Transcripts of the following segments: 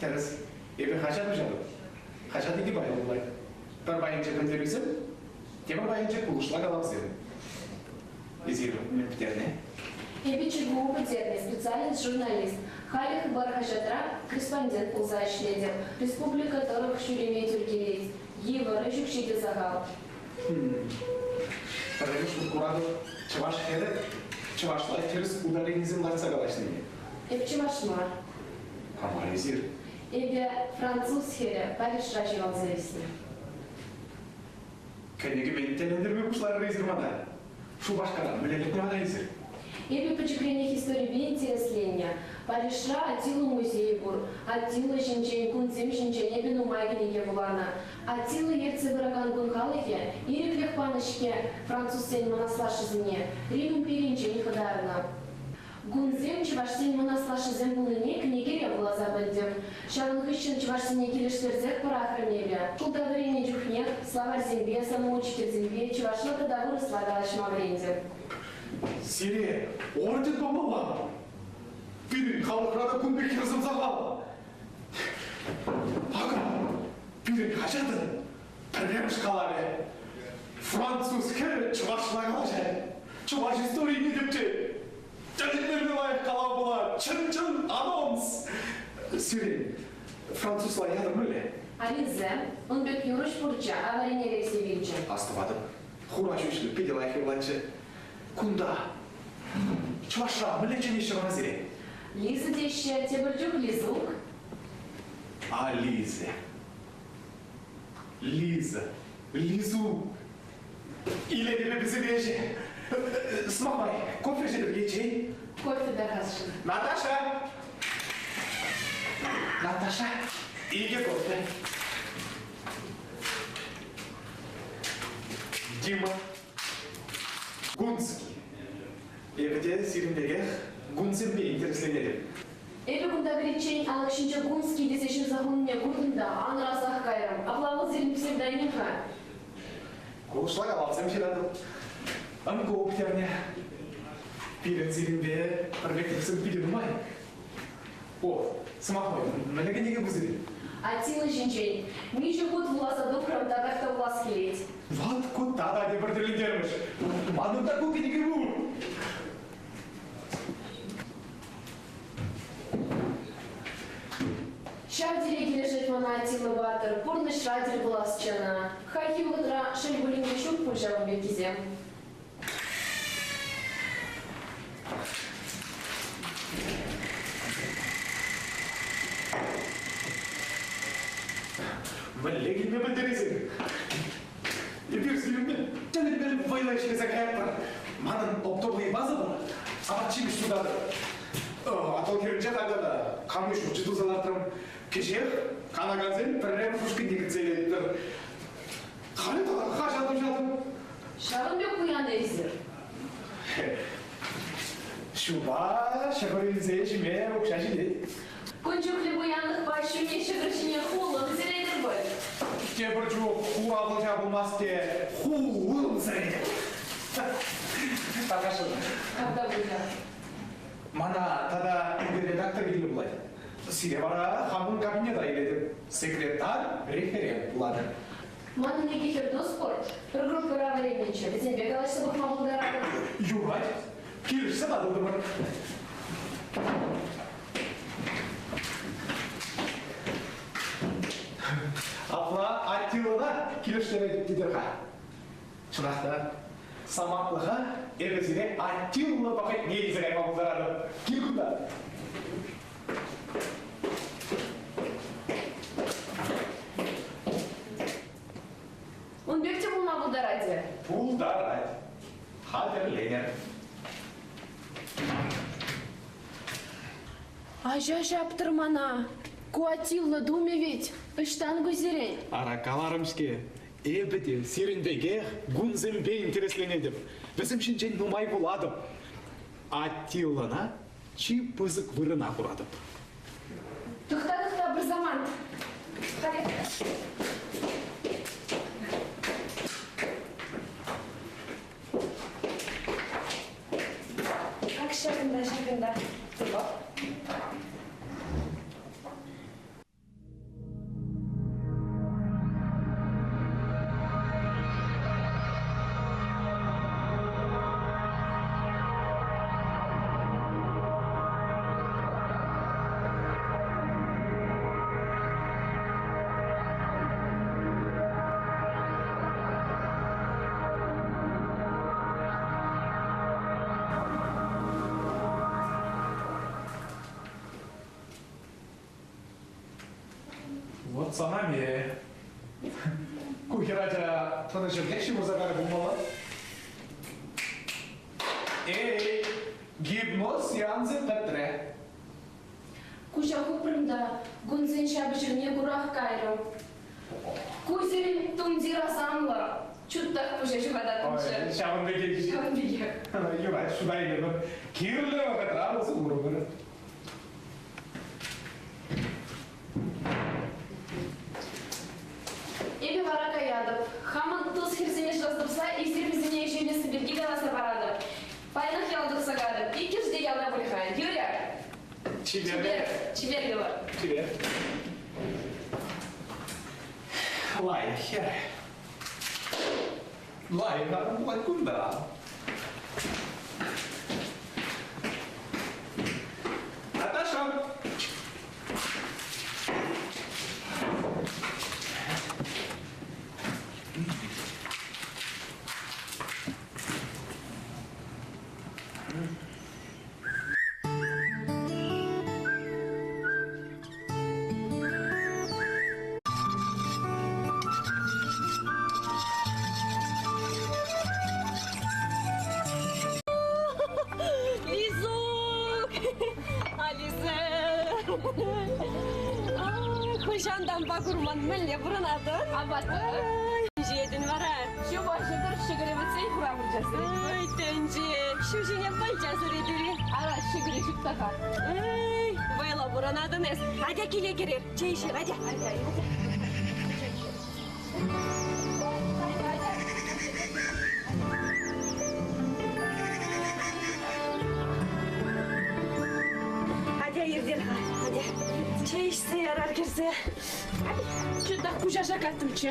Тӗрӗс. Эпӗ хаҫат уҫатӑп. Хаҫат икӗ пайлӑ пулать. Пӗр пайӗнче пӗлтерӳсем, тепӗр пайӗнче кулӑшла калавсем. Эсир мӗн пӗтернӗ? Эпӗ ЧГУ пӗтернӗ, специальность журналист. Халӗ Хыпар хаҫатра корреспондент пулса ӗҫлетӗп. Республика тӑрӑх ҫӳреме тӳр килет. Йывӑр, ӗҫ укҫи те сахал. Пӗрремӗш хут куратӑп чӑваш хӗрӗ чӑвашла тӗрӗс ударенисем лартса калаҫнине. Эп чӑваш мар. Кама эсир? Эпӗ француз хӗрӗ, Парижра ҫуралса ӳснӗ. Кӗнекемен тӗлӗнтерме пуҫларӑр эсир мана. Шупашкара мӗнле лекнӗ вара эсир? Эпӗ пӗчӗкренех историпе интересленнӗ. Парижра Аттила музейӗ пур. Аттила ҫинчен, кунсем ҫинчен эпӗ нумай кӗнеке вуланӑ. Аттила ертсе пыракан кун халӑхӗ ирӗклӗх панӑ-ҫке французсен мӑн аслашшӗсене, Рим империйӗнчен хӑтарнӑ. Гунсем чӑвашсен мӑн аслашшӗсем пулнине кӗнекере вуласа пӗлтӗм. Ҫавӑн хыҫҫӑн чӑвашсене килӗштерсех пӑрахрӑм эпӗ. Шкулта вӗреннӗ чухнех словарьсемпе, самоучительсемпе чӑвашла тата вырӑсла калаҫма вӗрентӗм. Сире орден памалла. Пирӗн халӑхра та кун пек хӗрсем сахал. Акӑ пирӗн хаҫатӑн пӗрремӗш калавӗ. Француз хӗрӗ чӑвашла калаҫать. Чӑваш историне тӗпчет. Тӗлӗнмелле лайӑх калав пулать. Чӑн-чӑн анонс. Сирӗн французла ятӑр мӗнле? Ализе, ун пек юрӑҫ пурччӗ, аварине лексе вилчӗ. Астӑватӑп. Хура ҫӳҫлӗ питӗ лайӑх юрлатчӗ. Кунта чӑвашра мӗнле чӗнеҫҫӗ вара сире? Лиза теҫҫӗ, тепӗр чух Лизук. Ализе. Лиза. Лизу. Илетӗпе пӗсӗреҫӗ. Сӑмах май, кофе ӗҫетӗр чей? Кофе тархасшӑн. Наташа! Наташа, икӗ кофе. Дима. Гунский. Эпӗ те сирӗн пекех гунсемпе интересленетӗп. Эпӗ кунта кӗриччен алӑк ҫинче Гунский тесе ҫырса хунине куртӑм та анрасах кайрӑм. Апла вӑл сирӗн псевдоним-ха. Кулӑшла калавсем ҫыратӑп. МГУ пӗтернӗ. Пирӗн сирӗнпе пӗрлехлӗхсем питӗ нумай. О, сӑмах май, мӗнле кӗнеке ку сирӗн? Аттила ҫинчен. Миҫе хут вуласа тухрӑм, татах та вулас килет. Ват ку тата тепӗр тӗлӗнтермӗш. Манӑн та ку кӗнеке пур. Ҫав тери килӗшет мана Аттила Батыр, пурнӑҫра тӗл пуласчӗ ӑна. Хальхи вӑхӑтра шел пулин те ҫук пуль ҫавӑн пеккисем. Мӗнле килме пӗлтересен? Эпир сирӗнпе тӗлӗнмелле вӑйлӑ ӗҫлесе каятпӑр. Манӑн оптовый база пур, апат-ҫимӗҫ сутатӑп. Атӑл хӗрринче тата та кану ҫурчӗ туса лартрӑм. Кӗҫех канакансен пӗрремӗш ушкӑнне кӗтсе илетпӗр. Халӗ тата хаҫат уҫатӑп. Ҫавӑн пек пуян эсир. Ҫупа ҫӑкӑр илсе ҫиме укҫа ҫитет. Кун чухлӗ пуянлӑхпа ҫӳле ҫӑкӑр ҫине хулӑн сӗретӗр пуль. Тепӗр чух хура вӑлча пулмасть те хулӑн сӗретӗп. Тархасшӑн. Тавта пуҫа. Мана тата редактор кирлӗ пулать. Сире вара хамӑн кабинета илетӗп. Секретарь референт пулатӑр. Манӑн икӗ хӗр тус пур. Пӗр группӑра вӗреннӗччӗ. Вӗсемпе калаҫса пӑхма пултаратӑп. Юрать. Килӗшсе татӑлтӑмӑр. Апла Аттилӑна килӗштеретӗп тетӗр-ха. Чӑнах та, самантлӑха эпӗ сире Аттила пахатне илсе кайма пултаратӑп. Кил кунта. Ун пек те пулма пултарать-и? Пултарать. Хатӗрленӗр. Аҫа ҫаптӑр мана. Ку Аттила тумӗ вӗт. Ӑҫтан кусерен? Ара каларӑм-ҫке, эпӗ те сирӗн пекех гунсемпе интересленетӗп. Вӗсем ҫинчен нумай вулатӑп. Аттилӑна чи пысӑк вырӑна хуратӑп. Тӑхта-тӑхта пӗр самант. Халех. Ак ҫакӑнта, ҫакӑнта. Тупӑп. Вӑт сана ме. Ку хӗрача тӑнӑ ҫӗртех ҫывӑрса кайрӗ пулмалла. Эй, гипноз сеансӗ пӗтрӗ. Куҫа хупрӑм та гунсен ҫапӑҫӑвне курах кайрӑм. Ку сирӗн тумтир асамлӑ. Чуттах пуҫа ҫухататтӑмччӗ. Ҫавӑн пекех. Ҫавӑн пекех. Юрать, шута илӗпӗр. Кирлӗ вӑхӑтра усӑ курӑпӑр. Эпӗ вара каятӑп. Хамӑн тус хӗрсене шыраса тупса эсир вӗсене ӗҫе пирки каласа паратӑп. Паянах ял тухса катӑп. Иккӗш те ялта пуль-ха. Юрӗ. Чипер. Чипер юлӑр. Чипер. Лайӑх хӗр. Лайӑх арӑм пулать кунта. Наташа! Лизук! Алисе! Хӑҫантанпа курман мӗнле пурӑнатӑн? Апат Ҫиетӗн вара. Ҫупа ҫӑкӑр ҫӑкӑрӗ вӗтсен хура пулчӗ. Ой, тӗнче! Ҫу ҫине пӑлча сӗретӗр-и? Ара, ҫӑкӑрӗ ҫук та-ха. Эй, вӑйлӑ пурӑнатӑн эс. Атя киле кӗрер. Чей ӗҫер, атя. Атя, атя. Атя иртер-ха, атя. Чей ӗҫсе ярар кӗрсе. Чутах пуҫа шаккаттӑмччӗ.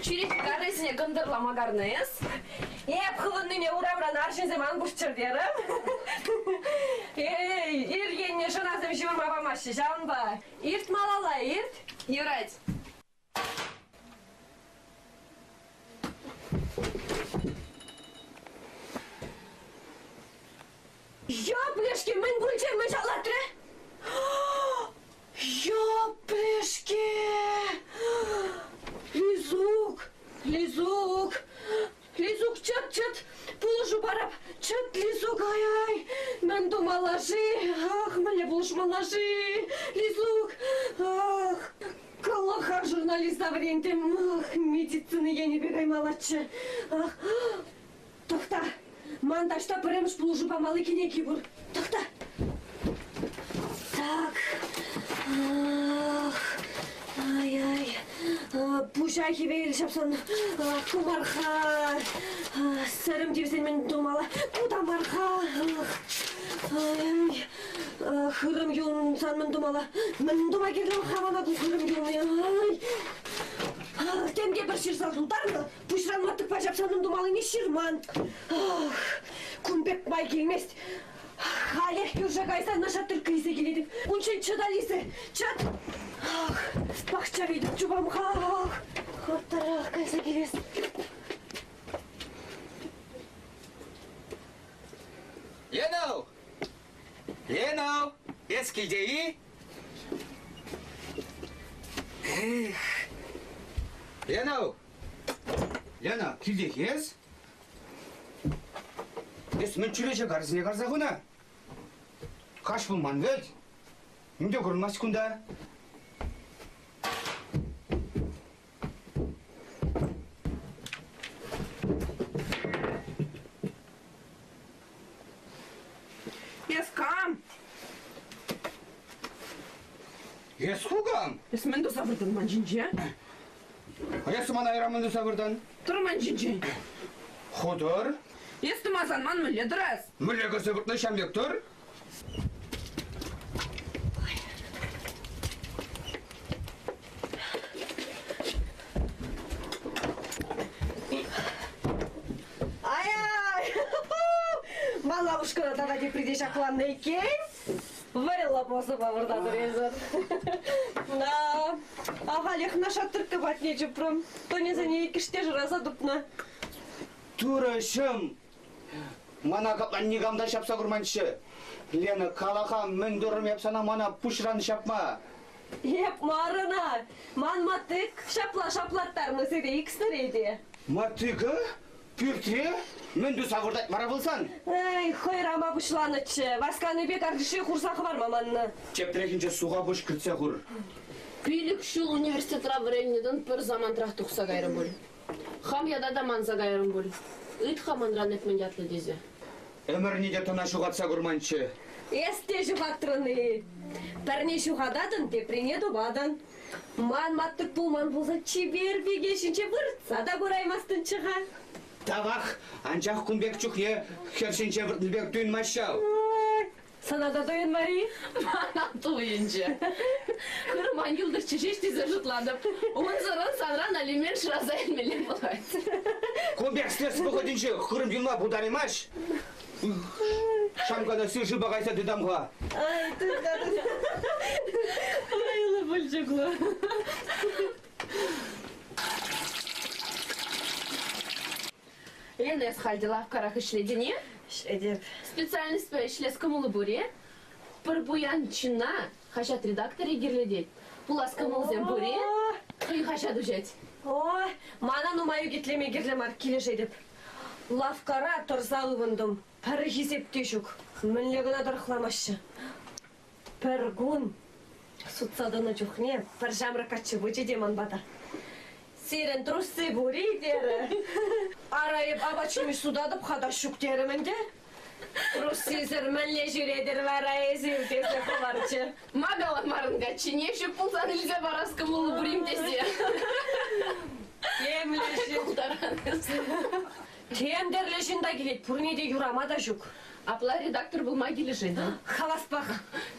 Чӳрече каррисене кӑнтӑрлама карнӑ эс. Эп хывӑннине урамран арҫынсем ан курччӑр терӗм. Эй, ир енне шӑнасем ҫывӑрма памаҫҫӗ, ҫавӑнпа. Ирт малалла, ирт. Юрать. Яплешке, мӗн пулчӗ, мӗн ҫаклатрӗ? Яплешке! Лизук, Лизук, Лизук, чӑт, чӑт, пулӑшу парап, чӑт, Лизук, ай-ай, мӗн тумалла-ши? Ах, мӗнле пулӑшмалла-ши? Лизук, ах, кӑлӑха журналиста вӗрентӗм, ах, медицина енӗпе каймаллаччӗ. Ах, Тӑхта! Ман таҫта пӗрремӗш пулӑшу памалли кӗнеки пур. Тӑхта! Так. Ах. Ай-ай. Пуҫа хӗвел ҫапсан ку мар-ха. Сӗрӗм тивсен мӗн тумалла? Ку та мар-ха. Ай-ай. Хырӑм юнсан мӗн тумалла? Мӗн тума кирлӗ-ха мана ку хырӑм юнни? Ай. Темте пӗр ҫырса тултарнӑ. Пуҫран маттӑкпа ҫапса мӗн тумаллине ҫырман. Ах, кун пек май килмест. Халех кӳрше кайса нашатырка илсе килетӗп. Унччен чӑт, Алиса, чӑт. Ах, пахча витӗр чупам-ха. Ах, хӑвӑртрах кайса килес. Ленал! Ленал! Эс килте-и? Эх! Ленал! Лена, килтех эс? Эс мӗн чӳрече карсине карса хунӑ? Каҫ пулман вӗт. Ним те курӑнмасть кунта. Эс кам? Эс ху кам? Эс мӗн туса выртӑн ман ҫинче? Эс мана айраман туса выртан? Тӑр ман ҫинчен. Хутӑр. Эс тӑмасан ман мӗнле тӑрас? Мӗнле кӗрсе выртнӑ ҫам пек тӑр? Ай-ай! Ман лавушкӑна тата тепри те ҫакланнӑ иккен. Вӑйлӑ посӑпа выртатӑр эсӗр. Да, ахалех нашатырка патне чупрӑм. Тоньӑсене иккӗшне шыраса тупнӑ. Турӑҫӑм! Мана капла никам та ҫапса курманччӗ. Лена, кала-ха, мӗн турӑм эп сана мана пуҫран ҫапма? Эп мар ӑна. Ман матык ҫапла шаплаттарнӑ сире иксӗре те. Матыка? Пӳртре? Мӗн туса выртать вара вӑл сан? Эй, хӑйрама пуҫланӑччӗ. Васканипе картишре хурса хӑварма маннӑ. Тепрехинче суха пуҫ кӗртсе хур. Пилӗк ҫул университетра вӗреннӗ-тӑн пӗр самантрах тухса кайрӑм пуль. Хам ята та манса кайрӑм пуль. Ыйт-ха манран эп мӗн ятлӑ тесе. Ӗмӗрне те тӑна ҫухатса курманччӗ. Эс те ҫухатрӑн-и? Пӗрне ҫухататӑн, теприне тупатӑн. Ман маттук пулман пулсан чипер пике ҫинче выртса та кураймастӑнччӗ-ха. Тавах, анчах кун пек чухне хӗр ҫинче выртнӑ пек туйӑнмасть ҫав. Сана та туйӑнмарӗ-и? Мана туйӑнчӗ. Хырӑман юлтӑрччӗ ҫеҫ тесе шутлатӑп. Унсӑрӑн санран алимент шыраса илмелле пулать. Кун пек стресс вӑхӑтӗнче хырӑм юлма пултараймасть. Шамкана сывшипа кайса тытам-ха. Ай, тыт-ха, тыт. Вӑйлӑ пулчӗ ку. Лена, эс халь те лавккарах ӗҫлетӗн-и? Ӗҫлетӗп. Специальностьпе ӗҫлес кӑмӑлу пур-и? Пӗр пуян ҫынна хаҫат редакторӗ кирлӗ тет. Пулас кӑмӑлсем пур-и? Хӑй хаҫат уҫать. О, мана нумай ӳкӗтлеме кирлӗ мар, килӗшетӗп. Лавккара тӑрса ывӑнтӑм. Пӗр хисеп те ҫук. Мӗнле кӑна тӑрӑхламаҫҫӗ. Пӗр кун сутса тӑнӑ чухне пӗр ҫамрӑк каччӑ пычӗ те ман пата. Сирӗн трусси пур-и терӗ. Ара эп апат-ҫимӗҫ сутатӑп-ха та ҫук терӗм ӗнтӗ. Труссисӗр мӗнле ҫӳретӗр вара эсир тесе хӑварчӗ. Ма каламарӑн каччине ҫук пулсан илсе парас кӑмӑлу пур-им тесе. Темле ҫын. Пултаран эс. Тем тӗрлӗ ҫын та килет, пурне те юрама та ҫук. Апла редактор пулма килӗшетӗн? Хаваспах.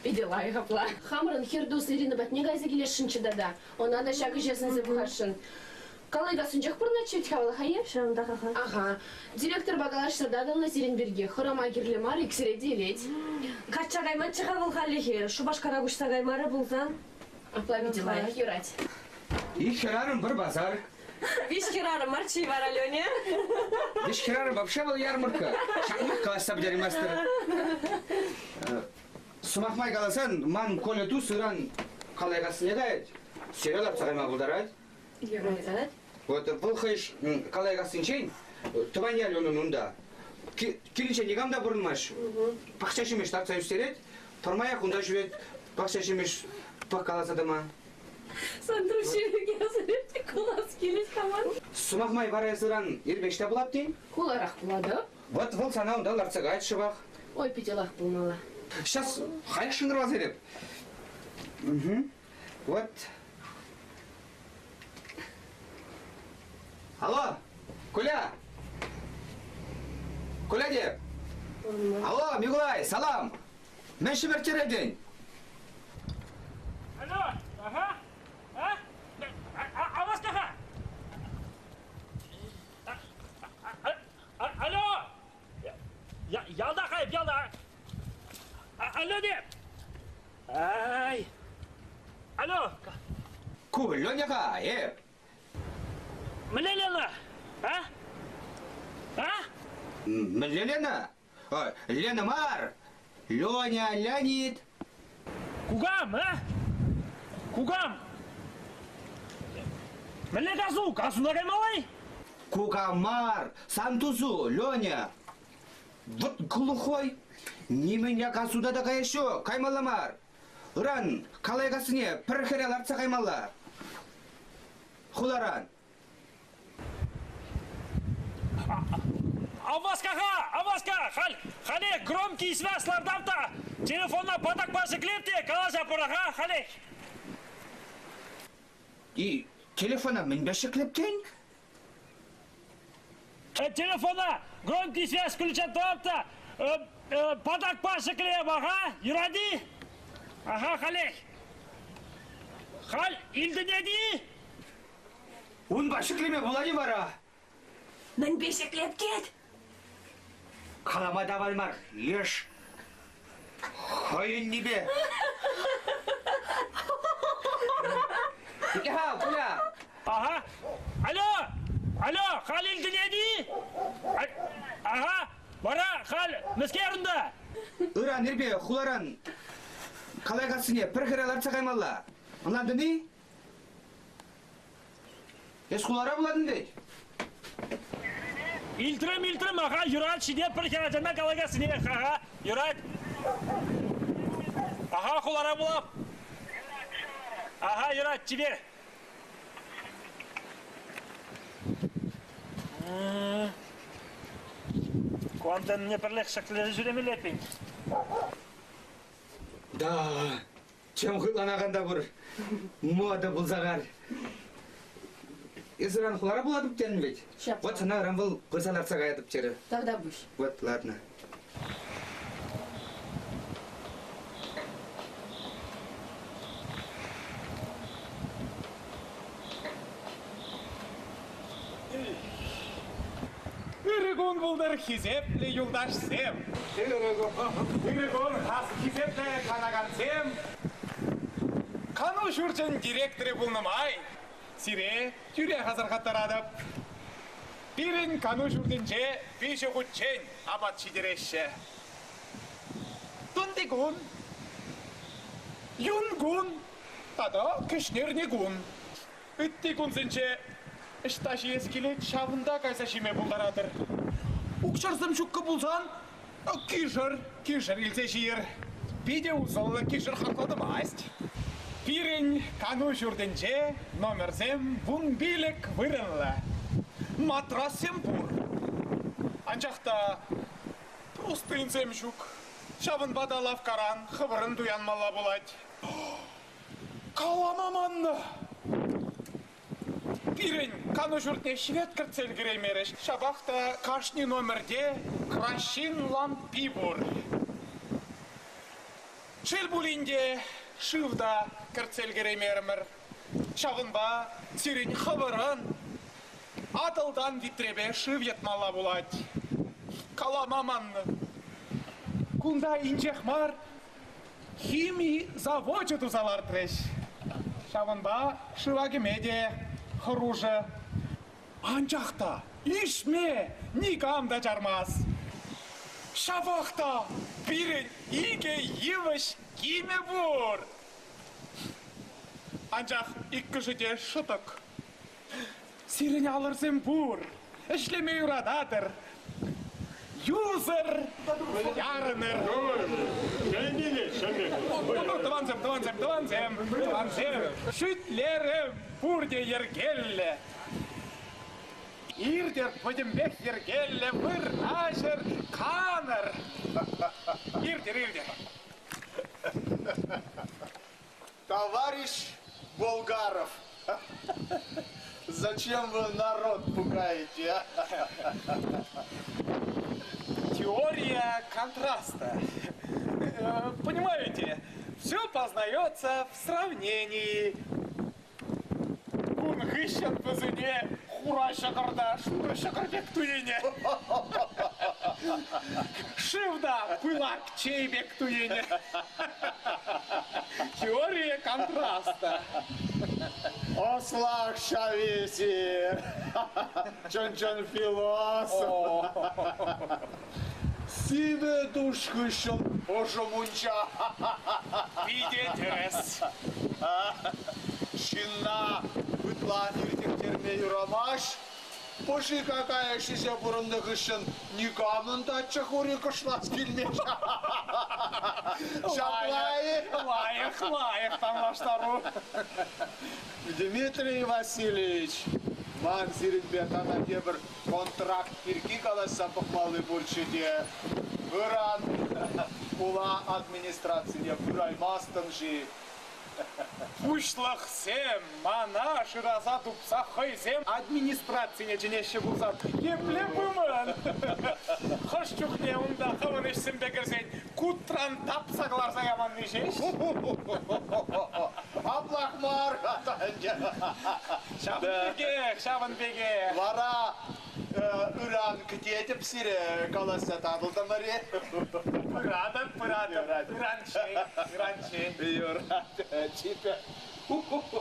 Питӗ лайӑх апла. Хамӑрӑн хӗр тус Ирина патне кайса килесшӗнччӗ тата. Ӑна та ҫак ӗҫе сӗнсе пӑхасшӑн. Калайкассинчех пурӑнатчӗ вӗт-ха вӑл, ха-и? Ҫавӑнтах, аха. Аха. Директорпа калаҫса татӑлнӑ сирӗн пирки. Хӑрама кирлӗ мар, иксӗре те илет. Качча кайманччӗ-ха вӑл хальлӗхе. Шупашкара куҫса каймарӗ пулсан. Апла питӗ лайӑх, юрать. Ик хӗрарӑм пӗр пасар. Виҫ хӗрарӑм мар-чи вара, Леня? Виҫ хӗрарӑм вообще вӑл ярмарка. Ҫакнах калаҫса пӗтерейместӗр. Сӑмах май каласан, ман Коля тус ыран Калайкассине каять. Сире лартса кайма пултарать. Юрать. Вот вӑл хӑй Калайкассинчен тӑван ялӗ унӑн унта. Килӗнче никам та пурӑнмасть. Пахча ҫимӗҫ лартса ӳстерет. Пӗрмаях унта ҫӳрет пахча ҫимӗҫ пӑхкаласа тӑма. Сандру ҫӳреке кулас килет хаман. Сӑмах май вара эс ыран ирпе ӑҫта пулап тен? Хуларах пулатӑп. Вот вӑл сана унта лартса каять шӑпах. Ой, питӗ лах пулмалла. Сейчас халь шӑнкӑравласа илеп. Угу. Вот. Алло, Коля! Коля те! Алло, Микулай, салам! Мӗн ҫӗмӗрттеретӗн? Алло, ага, а? А, а вас каха? Алло! Ялта хайп, ялта. Алло деп. Ай. Алло. Ку Леня-ха, э. Мӗнле Лена? А? А? Мӗнле Лена? Лена мар, Леня, Леонид. Кукам, а? Кукам! Мӗнле касу? Касуна каймалла-и? Кукам мар, сан тусу, Леня. Вот глухой. Нимӗн касуда та каяс ҫук, каймалла мар. Ыран Калайкассине пӗр хӗре лартса каймалла. Хуларан. Аваскаха, аваска, халь, хале громкий связь лартам та телефона патакпа ҫӗклеп те калаҫа пӑраха, халех. И телефона мӗнпе ҫӗклептен? Телефона громкий связь включать тӑвап та патакпа ҫӗклеп, аха, юрать-и? Аха, халех. Халь илтӗнет-и? Унпа ҫӗклеме пулать-и вара? Мӗнпе ҫӗклеп тет? Калама та мар, леш хӑйӗннипе. Ике-ха, Коля! Ага. Алло! Алло, халь илтӗнет-и? Ага, вара халь мӗскер унта? Ыран ирпе хуларан Калайкассине пӗр хӗре лартса каймалла. Ӑнлантӑн-и? Эс хулара пулатӑн вӗт? Илтрӗм, илтрӗм, аха, юрать, ҫитет пӗр хӗрачана Калайкассине, аха, юрать. Аха, хулара пулап. Аха, юрать, чипер. Ку антенне пӗрлех ҫӗклесе ҫӳремелле эппин. Да, чем хытланакан та пур. Мода пулса кар. Эс ыран хулара пулатӑп терӗн вӗт? Ҫапла. Вот сана ыран вӑл пырса лартса каятӑп терӗ. Тавтапуҫ. Вот, ладно. Ырӑ кун пултӑр, хисеплӗ юлташсем! Ырӑ кун, ырӑ кун, хисеплӗ канакансем! Кану ҫурчӗн директорӗ пулнӑ май сире тӳрех асӑрхаттаратӑп. Пирӗн кану ҫуртӗнче виҫӗ хутчен апат ҫитереҫҫӗ. Тунтикун, юнкун тата кӗҫнерникун. Ытти кунсенче ӑҫта ҫиес килет, ҫавӑнта кайса ҫиме пултаратӑр. Укҫӑрсем ҫуккӑ пулсан кишӗр, кишӗр илсе ҫийӗр. Питӗ усӑллӑ кишӗр хаклӑ тӑмасть. Пирӗн кану ҫуртӗнче номерсем 15 вырӑнлӑ. Матрассем пур. Анчах та простыньсем ҫук. Ҫавӑнпа та лавккаран хӑвӑрӑн туянмалла пулать. Калама маннӑ. Пирӗн кану ҫуртне ҫвет кӗртсе ӗлкӗреймерӗҫ. Ҫапах та кашни номерте краҫҫын лампи пур. Шел пулин те, шыв та кӗртсе ӗлкӗреймерӗмӗр. Ҫавӑнпа сирӗн хӑвӑрӑн Атӑлтан витрепе шыв йӑтмалла пулать. Калама маннӑ. Кунта инҫех мар хими завочӗ туса лартрӗҫ. Ҫавӑнпа шыва кӗме те хӑрушӑ. Анчах та ишме никам та чармасть. Ҫапах та пирӗн икӗ йывӑҫ кимӗ пур. Анчах иккӗшӗ те шӑтӑк. Сирӗн алӑрсем пур, ӗҫлеме юрататӑр. Юсӑр, ярӑнӑр. Тӑвансем, тӑвансем, тӑвансем, тӑвансем, шӳтлерӗм, пурте йӗркеллӗ. Иртӗр пӗтӗмпех йӗркеллӗ, вырнаҫӑр, канӑр. Иртӗр, иртӗр. Товарищ Болгаров, зачем вы народ пугаете, а? Теория контраста. Понимаете, все познается в сравнении. Кун хыҫҫӑн вӗсене хура ҫӑкӑрта шурӑ ҫӑкӑр пек туйӑнӗ. Шыв та пылак чей пек туйӑнӗ. Теория контраста. Ӑслах ҫав эсир. Чӑн-чӑн философ. Сивӗ душ хыҫҫӑн ӑшӑ мунча. Питӗ тӗрӗс. Ҫынна ытла иртӗхтерме юрамасть. Пӑши какая ҫисе пурӑннӑ хыҫҫӑн никамӑн та чӑх ури кӑшлас килмест. Ҫапла-и? Лайӑх, лайӑх танлаштару. Дмитрий Васильевич, ман сирӗнпе тата тепӗр контракт пирки калаҫса пӑхмалли пурччӗ те, ыран хула администрацине пыраймастӑн-ши? Пуҫлӑхсем мана шыраса тупса хӑйсем администрацине чӗнеҫҫӗ пулсан епле пымӑн? Хӑш чухне унта хӑвӑн ӗҫсемпе кӗрсен кутран тапса кӑларса яманни ҫеҫ. Аплах мар-ха та ӗнтӗ. Ҫавӑн пекех, ҫавӑн пекех. Вара ыран кӗтетӗп сире, калаҫса татӑлтӑмӑр-и? Пыратӑп, пыратӑп. Ыранччен, ыранччен. Юрать, чипер. Ӑслӑ,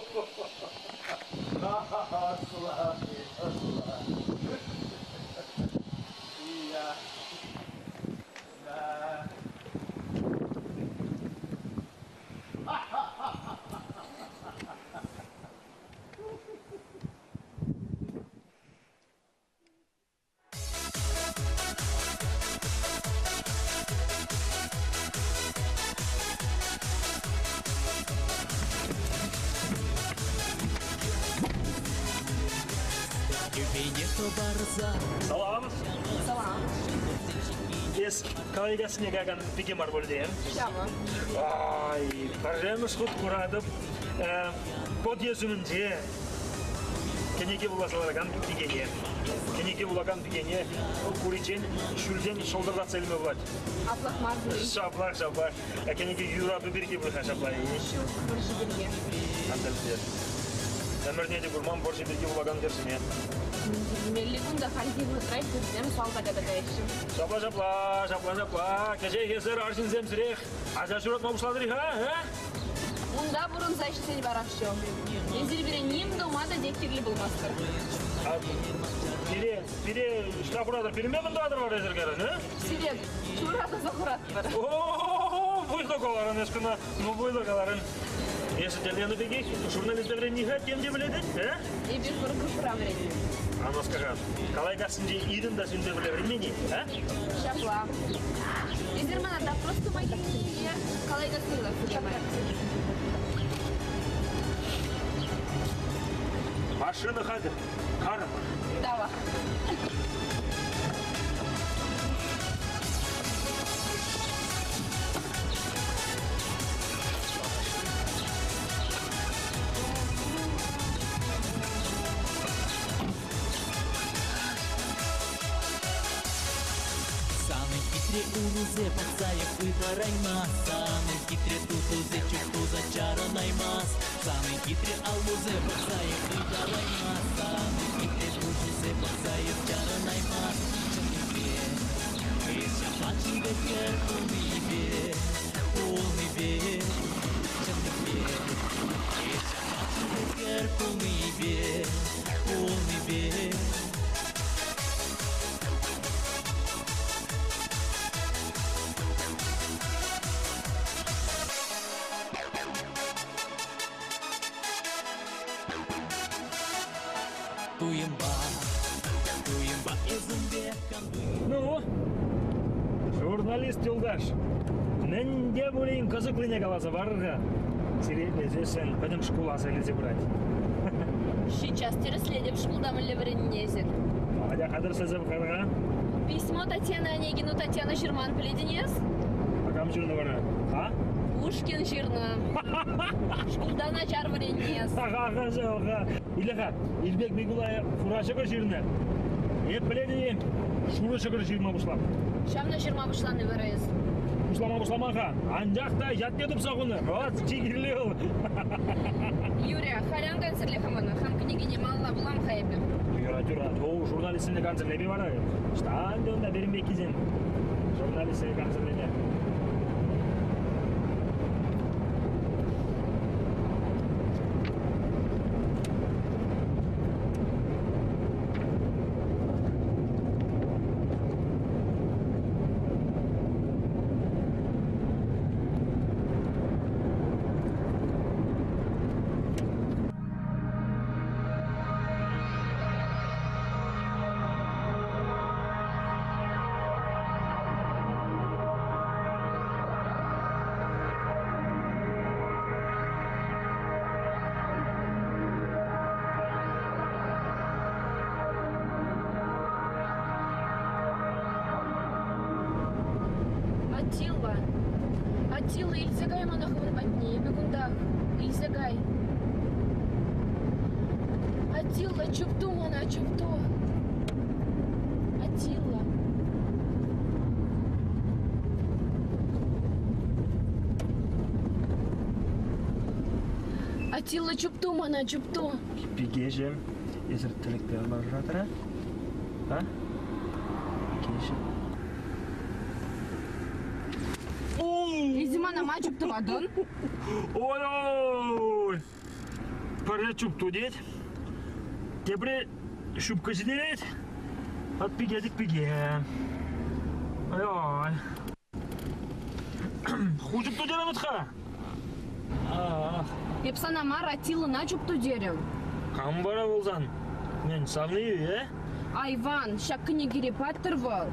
ӑслӑ. Ия. Да. Салам. Салам. Эс Калайкассине каякан пике мар пуль те? Ҫавӑ. Ай, пӗрремӗш хут куратӑп. Подъезд умӗнче кӗнеке вуласа ларакан пикене. Кӗнеке вулакан пикене куриччен ҫӳлтен шӑлтӑртатса илме пулать. Аплах мар пуль. Ҫаплах, ҫаплах. Кӗнеке юрату пирки пуль-ха ҫапла. Ҫук, вӑрҫӑ пирки. Ан тӗлӗнтер. Ӗмӗрне те курман вӑрҫӑ пирки вулакан хӗрсене. Меллӗ кунта хальхи вӑхӑтра хӗрсем салтака та каяҫҫӗ. Ҫапла, ҫапла, ҫапла, ҫапла. Кӗҫех эсӗр арҫынсемсӗрех ача ҫуратма пуҫлатӑр-и-ха, а? Унта пурӑнса ҫитсен вара все. Эсир пире ним тума та тек кирлӗ пулмастӑр. А пире, пире ӑҫта хуратӑр? Пирӗнпе мӗн тӑватӑр вара эсӗр кайран, а? Сире чура туса хуратпӑр. О, вӑйлӑ каларӑн эс кӑна, ну вӑйлӑ каларӑн. Эсӗ тӗлленӗ пекех журналиста вӗренни-ха тем те пӗлетӗн, э? Эпир пӗр группӑра вӗреннӗ. Ан скажи, Калайкассинче ирӗн та сӳнсе пӗрле вӗренмен-и, а? Ҫапла. Эсир мана допрос тума килнине Калайкасси лартса Машина хатӗр. Карӑмӑр. Давай. Самый хитре урузе пацаев ытараймас, Самый хитре тутузе чуптуза чаранаймас, Самый хитре аллузе пацаев ытараймас, Самый хитре тутузе пацаев чаранаймас. Чӑннипе, эс ҫапла чипер пулнипе, пулнипе, чӑннипе, эс ҫапла чипер пулнипе, пулнипе. Туйӑмпа, туйӑмпа эсӗмпе Ну, журналист юлташ, мӗн те пулин кӑсӑклине каласа парӑр-ха. Сире итлесессӗн пӗтӗм шкул аса илсе пырать. Сейчас тӗрӗслетӗп шкулта мӗнле вӗреннине эсир. Атя хатӗрлесе пӑхар-ха. Письмо Татьяна Онегину Татьяна ҫырман пӗлетӗн эс? А кам ҫырнӑ вара? А? Пушкин ҫырнӑ. Шкулта начар вӗреннӗ эс. Ага, ага, ага. Иле-ха, Илпек Микулайӗ хура ҫӑкӑр ҫырнӑ. Эп пӗлетӗн-и, шурӑ ҫӑкӑр ҫырма пуҫлап. Ҫавна ҫырма пуҫланӑ вара эс. Пуҫлама пуҫлама-ха, анчах та ятне тупса хунӑ. Вот, чи кирли вӑл. Юря, халь ан кансӗрле-ха мана. Хам кӗнекене малалла вулам-ха эпӗ. Юрать, юрать. О, журналистсене кансӗрлеме вара. Ӑҫта ӗнтӗ унта пирӗн пеккисем? Журналистсене кансӗрлеме. Аттила, Аттила, илсе кай мана хӑвӑн патне, эпӗ кунтах. Илсе кай. Аттила, чупту мана, чупту. Аттила. Аттила, чупту мана, чупту. Пикеҫӗм, эсир тӗлӗкпе ларатӑр-а? А? Пикеҫӗм. Эсӗ мана ма чуптӑватӑн? Ой-ой! Пӗрре чупту тет, тепре ҫупкӑ ҫитерет. От пике-тӗк пике. Ой-ой. Ху чупту терӗм вӗт-ха. Эп сана мар, Аттилӑна чупту терӗм. Кам вара пулсан? Мӗн, савни-и, э? Айван, ҫак кӗнекере паттӑр вӑл.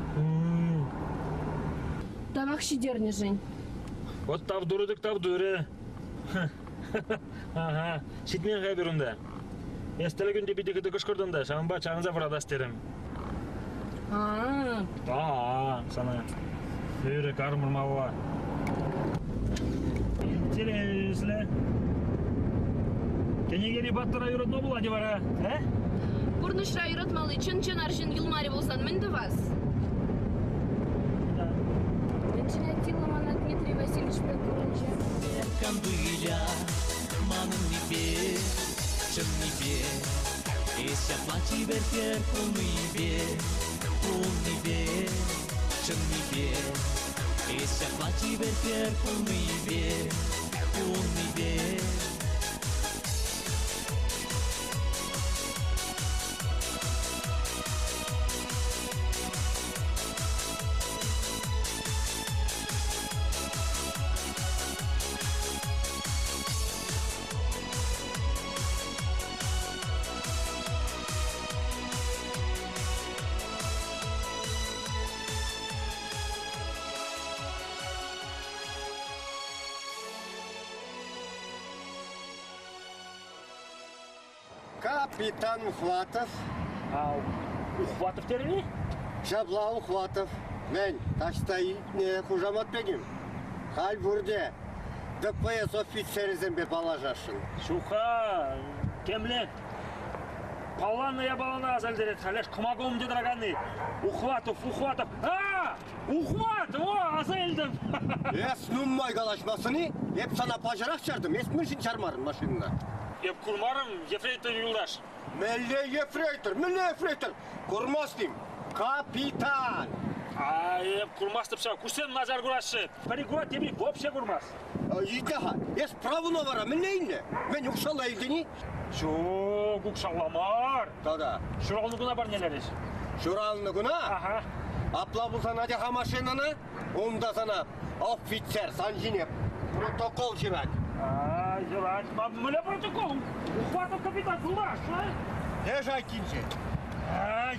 Тавах ҫитернӗшӗн. Вот тав турӗ-тӗк тав турӗ. Ага, ҫитмен-ха эпир унта. Эс тӗлӗкӳнте питӗ хытӑ кӑшкӑртӑн та, ҫавӑнпа чарӑнса вӑратас терӗм. А-а. А-а, сана. Ырӑ кармӑрмалла. Интереслӗ. Кӗнекери паттӑра юратма пулать-и вара, э? Пурнӑҫра юратмалли чӑн-чӑн арҫын юлмарӗ пулсан мӗн тӑвас? Мӗншӗн Аттила мана Дмитрий Васильевич пек курӑнчӗ? Кам выля манӑннипе, чӑннипе, эс ҫапла чипер хӗр пулнипе, пулнипе, чӑннипе, эс ҫапла чипер хӗр пулнипе, пулнипе. Капитан Ухватов. А, Ухватов терӗн-и? Ҫапла Ухватов. Мӗн, таҫта илтнӗ хушамат пеким? Халь пурте ДПС офицерӗсемпе паллашасшӑн. Ҫук-ха, темле палланӑ япалана аса илтерет. Халех кӑмака умӗнче тӑраканни. Ухватов, Ухватов. А! Ухват! О, аса илтӗм! Эс нумай калаҫмастӑн-и? Эп сана паҫӑрах чартӑм. Эс мӗншӗн чармарӑн машинӑна? Эп курмарӑм, ефрейтор юлташ. Мӗнле ефрейтор? Мӗнле ефрейтор? Курмастӑн-им? Капитан! А, эп курмастӑп ҫав. Куҫсем начар кураҫҫӗ. Пӗри курать, тепри вообще курмасть. Итле-ха, эс правуна вара мӗнле илнӗ? Мӗн, укҫалла илтӗн-и? Ҫук, укҫалла мар. Тата? Ҫуралнӑ куна парнелерӗҫ. Ҫуралнӑ куна? Аха. Апла пулсан атя-ха машинӑна. Унта сана офицер сан ҫине протокол ҫырать. А, юрать. Мӗнле протокол? Ухватов капитан пулмасть, а? Леш айккинче. Ай!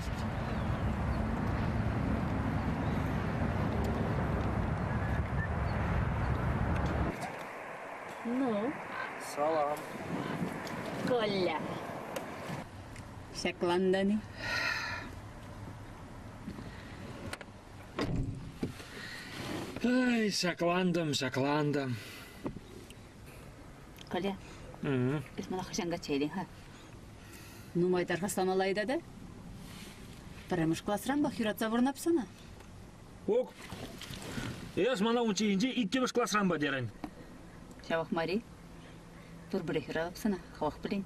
Ну? Салам. Коля. Ҫаклантӑн-и? Ай, ҫаклантӑм, ҫаклантӑм. Коля, эс мана хӑҫан качча илен-ха? Нумай тархасламалла ыйтатӑ. Пӗрремӗш класранпах юратса пурӑнап сана. Ок. Эс мана унчченхи иккӗмӗш класранпа терӗн. Ҫавах мар-и? Пурпӗрех юратап сана, хӑвах пӗлен.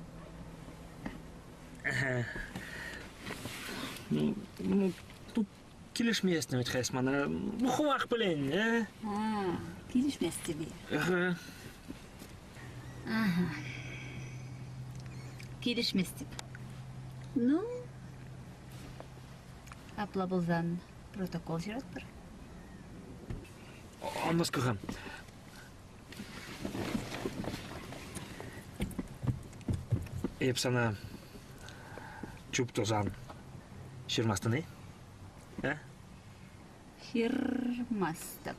Ну, тут килӗшместӗн вӗт-ха эс мана. Ну, хӑвах пӗлен, э? А, килӗшместӗп-и? Ага. Ага. Килӗшместӗп. Ну, апла пулсан протокол ҫыратпӑр. Ӑнӑскӑ-ха. Эп сана чуп тусан ҫырмастӑн-и? Э? Ҫырмастӑп.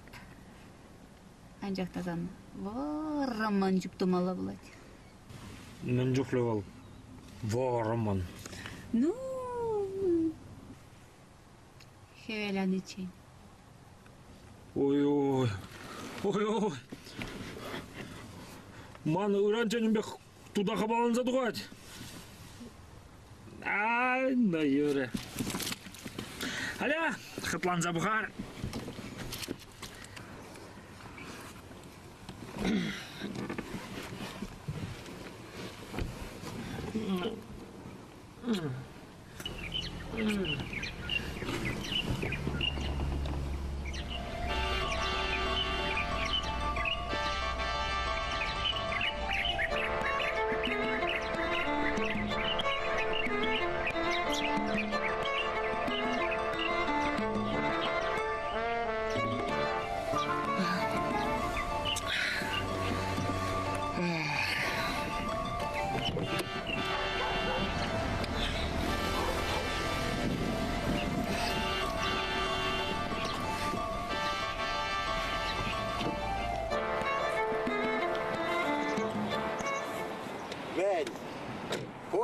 Анчах та сан вӑрӑммӑн чуп тумалла пулать. Мӗн чухлӗ вӑл вӑрӑммӑн? Ну, хӗвел аниччен. Ой-ой, ой-ой. Ман ыран тенӗ пек тута хапаланса тухать. Ай, на юрӗ. Аля, хӑтланса пӑхар.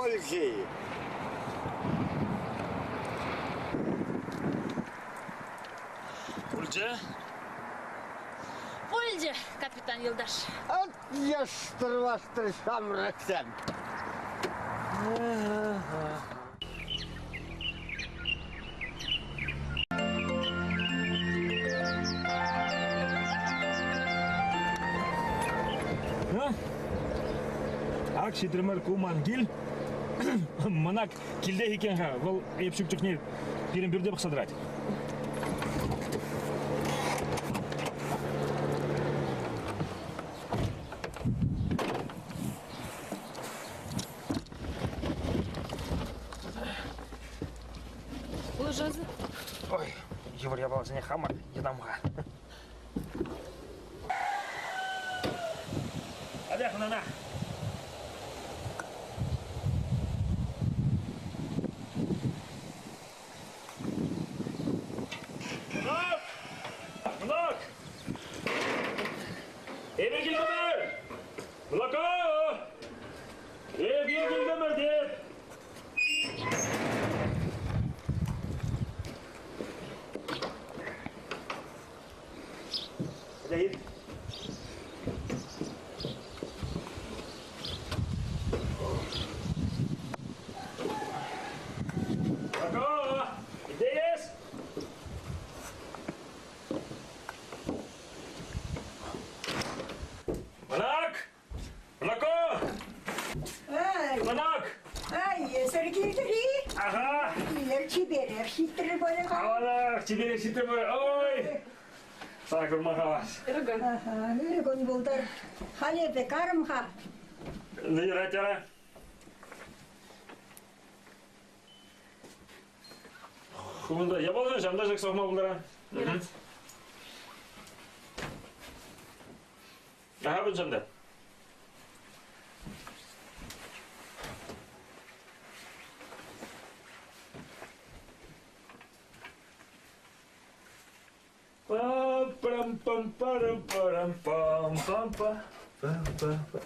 Пулчӗ-и? Пулчӗ? Пулчӗ, капитан юлташ. Ат яштӑр-ваштӑр ҫамрӑксем. Ак ҫитрӗмӗр ку ман кил. Мӑнак килте иккен-ха. Вӑл эп ҫук чухне пирӗн пӳрте пӑхса тӑрать. Пулӑшасӑр. Ой, йывӑр япаласене хамӑр йӑтам-ха. Атя хӑнана. Мӑнак! Мӑнак! Эпир килтӗмӗр! Мӑнака! Эпир килтӗмӗр тет! Атя, Мӑнака! Иде эс! Мӑнак! Мӑнако! Ай! Мӑнак! Ай, эсӗр килтӗр-и? Ага! Килӗр чиперех ҫитрӗр пулӗ-ха. Аванах, чиперех ҫитрӗмӗр. Ой! Сана курма хавас. Ырӑ кун. Ага, ырӑ кун пултӑр. Халь эпӗ карӑм-ха. Ну, юрать, ара. Хунта япаласем ҫавна ҫакса хума пултаран. Юрать. Ага, пулсан та. Пам-парам-пам-парам-парам-пам-пам-па. Пам-пам-па.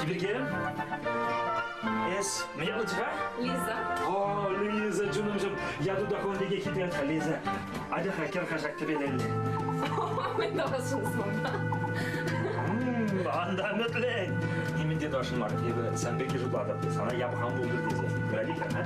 Чиперкем, эс мӗн ятлӑччӗ-ха? Лиза. О, Лиза, чунӑмҫӑм, яту та хӑвӑн пекех хитре-ха, Лиза. Атя-ха, кӗр-ха ҫак тӗпелелле. Мӗн тӑвасшӑн санпа? Ан та ӗмӗтлен. Нимӗн те тӑвасшӑн мар. Эпӗ сан пирки шутлатӑп. Сана япӑх ан пултӑр тесе. Юрать-и-ха, а?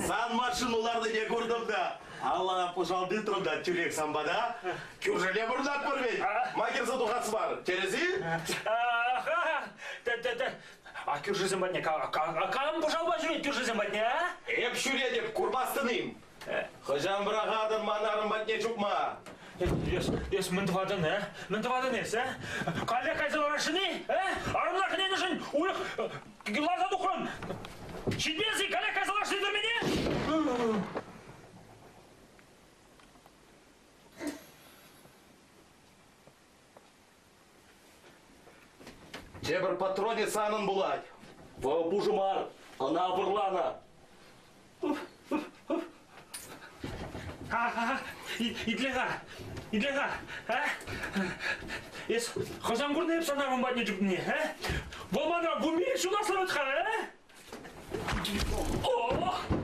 Сан машинуларнине куртӑм та, алла пӑшал тытрӑм та тӳрех сан пата. Кӳршӗле пурӑнатпӑр вӗт, ма кӗрсе тухас мар, терӗс-и? А кӳршӗсем патне кам пӑшалпа ҫӳрет кӳршӗсем патне, а? Эп ҫӳретӗп, курмастӑн-им? Хӑҫан пӑрахатӑн ман арӑм патне чупма? Эс, эс мӗн тӑватӑн, э? Мӗн тӑватӑн эс, э? Каллех кайса ларасшӑн-и, э? Арӑмна хӗненӗшӗн уйӑх ларса тухрӑн. Ҫитмес-и, каллех кайса ларасшӑн тӗрмене? Тепӗр патронӗ санӑн пулать. Вӑл пушӑ мар, ӑна вӑрланӑ. Итле-ха, итле-ха, а? Эс хӑҫан курнӑ эп сана ун патне чупнине, а? Вӑл мана вунпилӗк ҫул аслӑ вӗт-ха, а? О!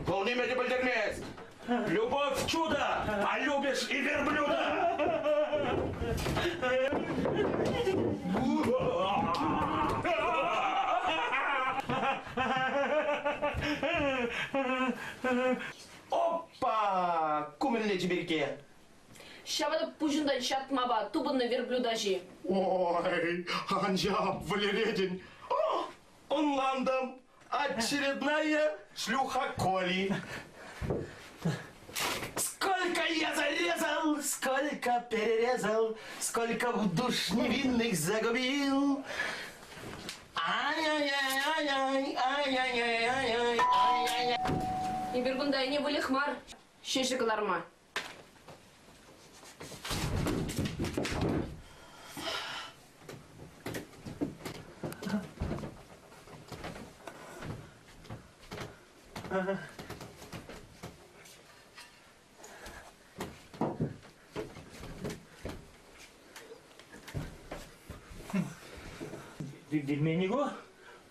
Вӑл ниме те пӗлтермест. Любовь чудо, а любишь и верблюда. Опа! Ку мӗнле чиперкке? Ҫавӑнӑ пуҫунтан ҫатмапа тупӑннӑ верблюд аҫи. Ой, анчах вӗлеретӗн. Ӑнлантӑм. Очередная шлюха Коли. Сколько я зарезал, сколько перерезал, сколько душ невинных загубил. Ай-яй-яй-яй, ай-яй-яй-яй, ай-яй-яй. Эпир кунта ӗне выльӑх мар, ҫӗҫӗ кӑларма. Вилмен-и ку?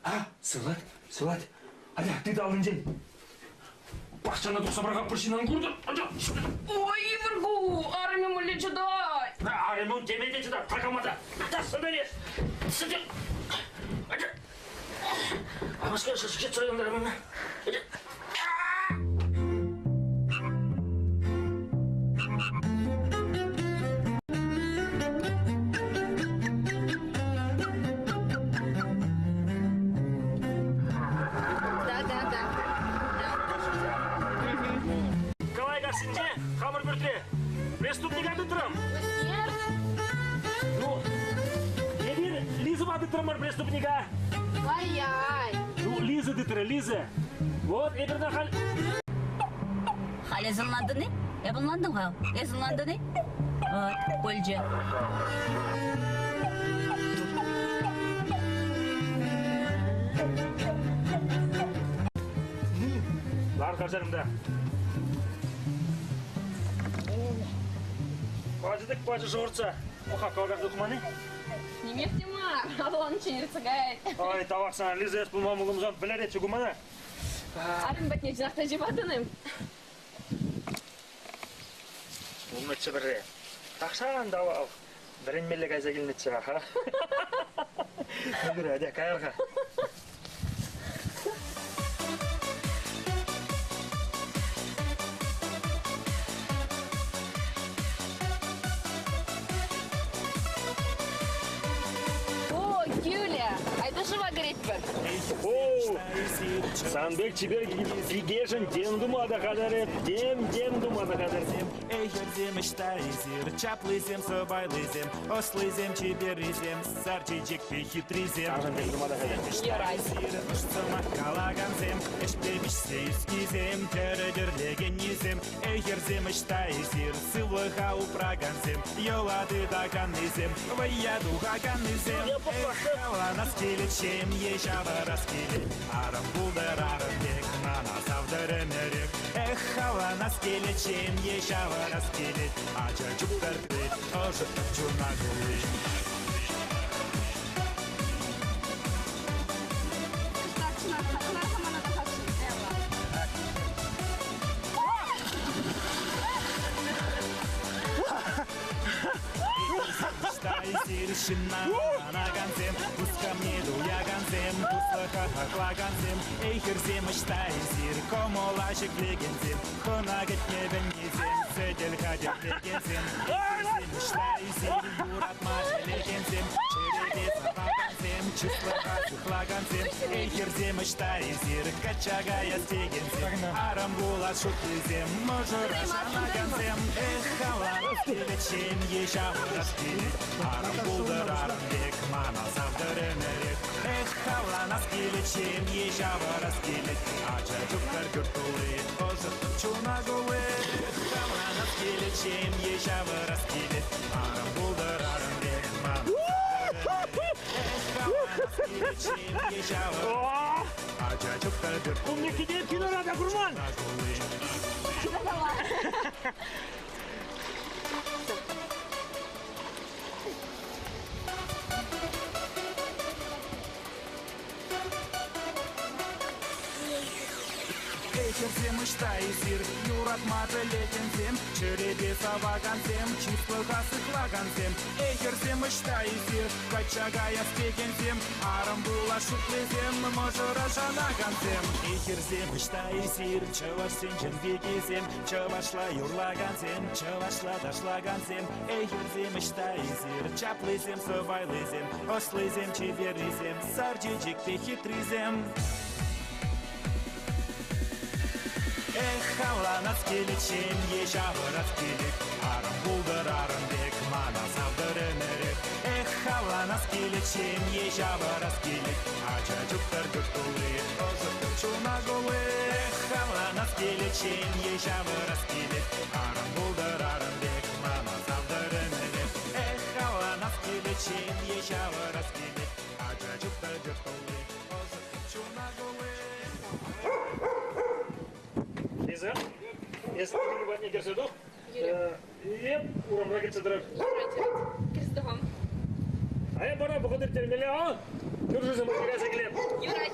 А, сывлать, сывлать. Атя, тыт аллинчен. Пахчана тухса пӑрахап пӗр ҫын ан куртӑр. Атя. Ой, йывӑр ку, арӑмӗ мӗнле чӑтать? Арӑмӗ теме те чӑтать, такама та. Сӗтӗрес. Сӗтӗр. Атя. Амӑшка, шӑшки чӑрӑнтӑр мана. Атя. Да, да, да. Калайкассинче хамӑр пӳртре преступника тытрӑм. Ну, эпир Лизӑпа тытрӑмӑр преступника. Ай-яй. Ну, Лиза тытрӗ, Лиза. Вот, эпир на халь... Халь эс ӑнлантӑн-и? Эп ӑнлантӑм-ха. Эс ӑнлантӑн-и? Вот, пулчӗ. Лар каҫарӑм та. Пачӗ-тӗк пачӗ шӑхӑртса. Оха, кӑвакарса тухман-и? Нимех те мар, авланччен иртсе каять. Ой, тавах сана, Лиза, эс пулман пулсан вӗлеретчӗ ку мана. Арӑм патне чӑнах та ҫывӑхатӑн-им? Пулнӑччӗ пӗрре. Тахҫан та вӑл вӗренмелле кайса килнӗччӗ, аха. Ну, атя, каяр-ха. О, Юля, айта шыва кӗретпӗр. О, сан пек чипер пикешӗн тем тума та хатӗр эп, тем, тем тума та хатӗр. Эй, хӗрсем, ӑҫта эсир? Чаплисем, сӑпайлисем, ӑслисем, чиперрисем, сар чечекпе хитрисем. Юрать. Эсир ӑш-сӑмах калакансем, ӗҫпе пиҫсе ӳснисем, тӗрӗ тӗрлекеннисем. Эй, хӗрсем, ӑҫта эсир? Сывлӑха упракансем, йӑла тытаканнисем, вӑййа тухаканнисем. Эх, авланас килет, ҫемье ҫавӑрас килет, арӑм пултӑр арӑм пек, мана савтӑр ӗмӗрех. Эх, авланас килет, ҫемье ҫавӑрас килет, ача чуптӑр тет, ӑшӑттӑр чуна кулли. Эсир ҫынна ӑнланакансем, хускамне туякансем, туслӑха хаклакансем. Эй, хӗрсем, ӑҫта эсир? Кӑмӑла ҫӗклекенсем, хӑна кӗтме пӗлнисем, сӗтел хатӗрлекенсем. Эй, хӗрсем, ӑҫта эсир? Юратма пӗлекенсем, чӗрепе савакансем, чыслӑха сыхлакансем. Эй, хӗрсем, ӑҫта эсир? Качча каяс текенсем, арӑм пулас шутлисем, мӑшӑра шанакансем. Эх, авланас килет, ҫемье ҫавӑрас килет, арӑм пултӑр арӑм пек, мана савтӑр ӗмӗрех. Эх, авланас килет, ҫемье ҫавӑрас килет, ача чуптӑр пӳрт тулли, ӑшӑттӑр чуна кулли. Эх, авланас килет, ҫемье ҫавӑрас килет, арӑм пултӑр арӑм пек, мана савтӑр ӗмӗрех. Эх, авланас килет, ҫемье ҫавӑрас килет, ача чуптӑр пӳрт тулли, Умне киле кинора та курман. Эй, хӗрсем, ӑҫта эсир? Юратма пӗлекенсем, чӗрепе савакансем, чыслӑха сыхлакансем. Эй, хӗрсем, ӑҫта эсир? Качча каяс текенсем, арӑм пулас шутлисем, мӑшӑра шанакансем. Эй, хӗрсем, ӑҫта эсир? Чӑвашсенчен пикисем, чӑвашла юрлакансем, чӑвашла ташлакансем. Эй, хӗрсем, ӑҫта эсир? Чаплисем, сӑпайлисем, ӑслисем, чиперрисем, сар чечекпе хитрисем. Эх, авланас килет, ҫемье ҫавӑрас килет, арӑм пултӑр арӑм пек, мана савтӑр ӗмӗрех. Эх, авланас килет, ҫемье ҫавӑрас килет, ача чуптӑр пӳрт тулли, ӑшӑттӑр чуна кулли. Эх, авланас килет, ҫемье ҫавӑрас килет, арӑм пултӑр арӑм пек, мана савтӑр ӗмӗрех. Эх, авланас килет, ҫемье ҫавӑрас килет, ача чуптӑр пӳрт тулли, ӑшӑттӑр чуна кулли. Лиза, эс Ирина патне кӗрсе тух. Эп урамра кӗтсе тӑрап. Юрать, юрать. Кӗрсе тухам. А эп вара вӑхӑт ирттермелле, а? Кӳршӗсем патне кайса килеп. Юрать.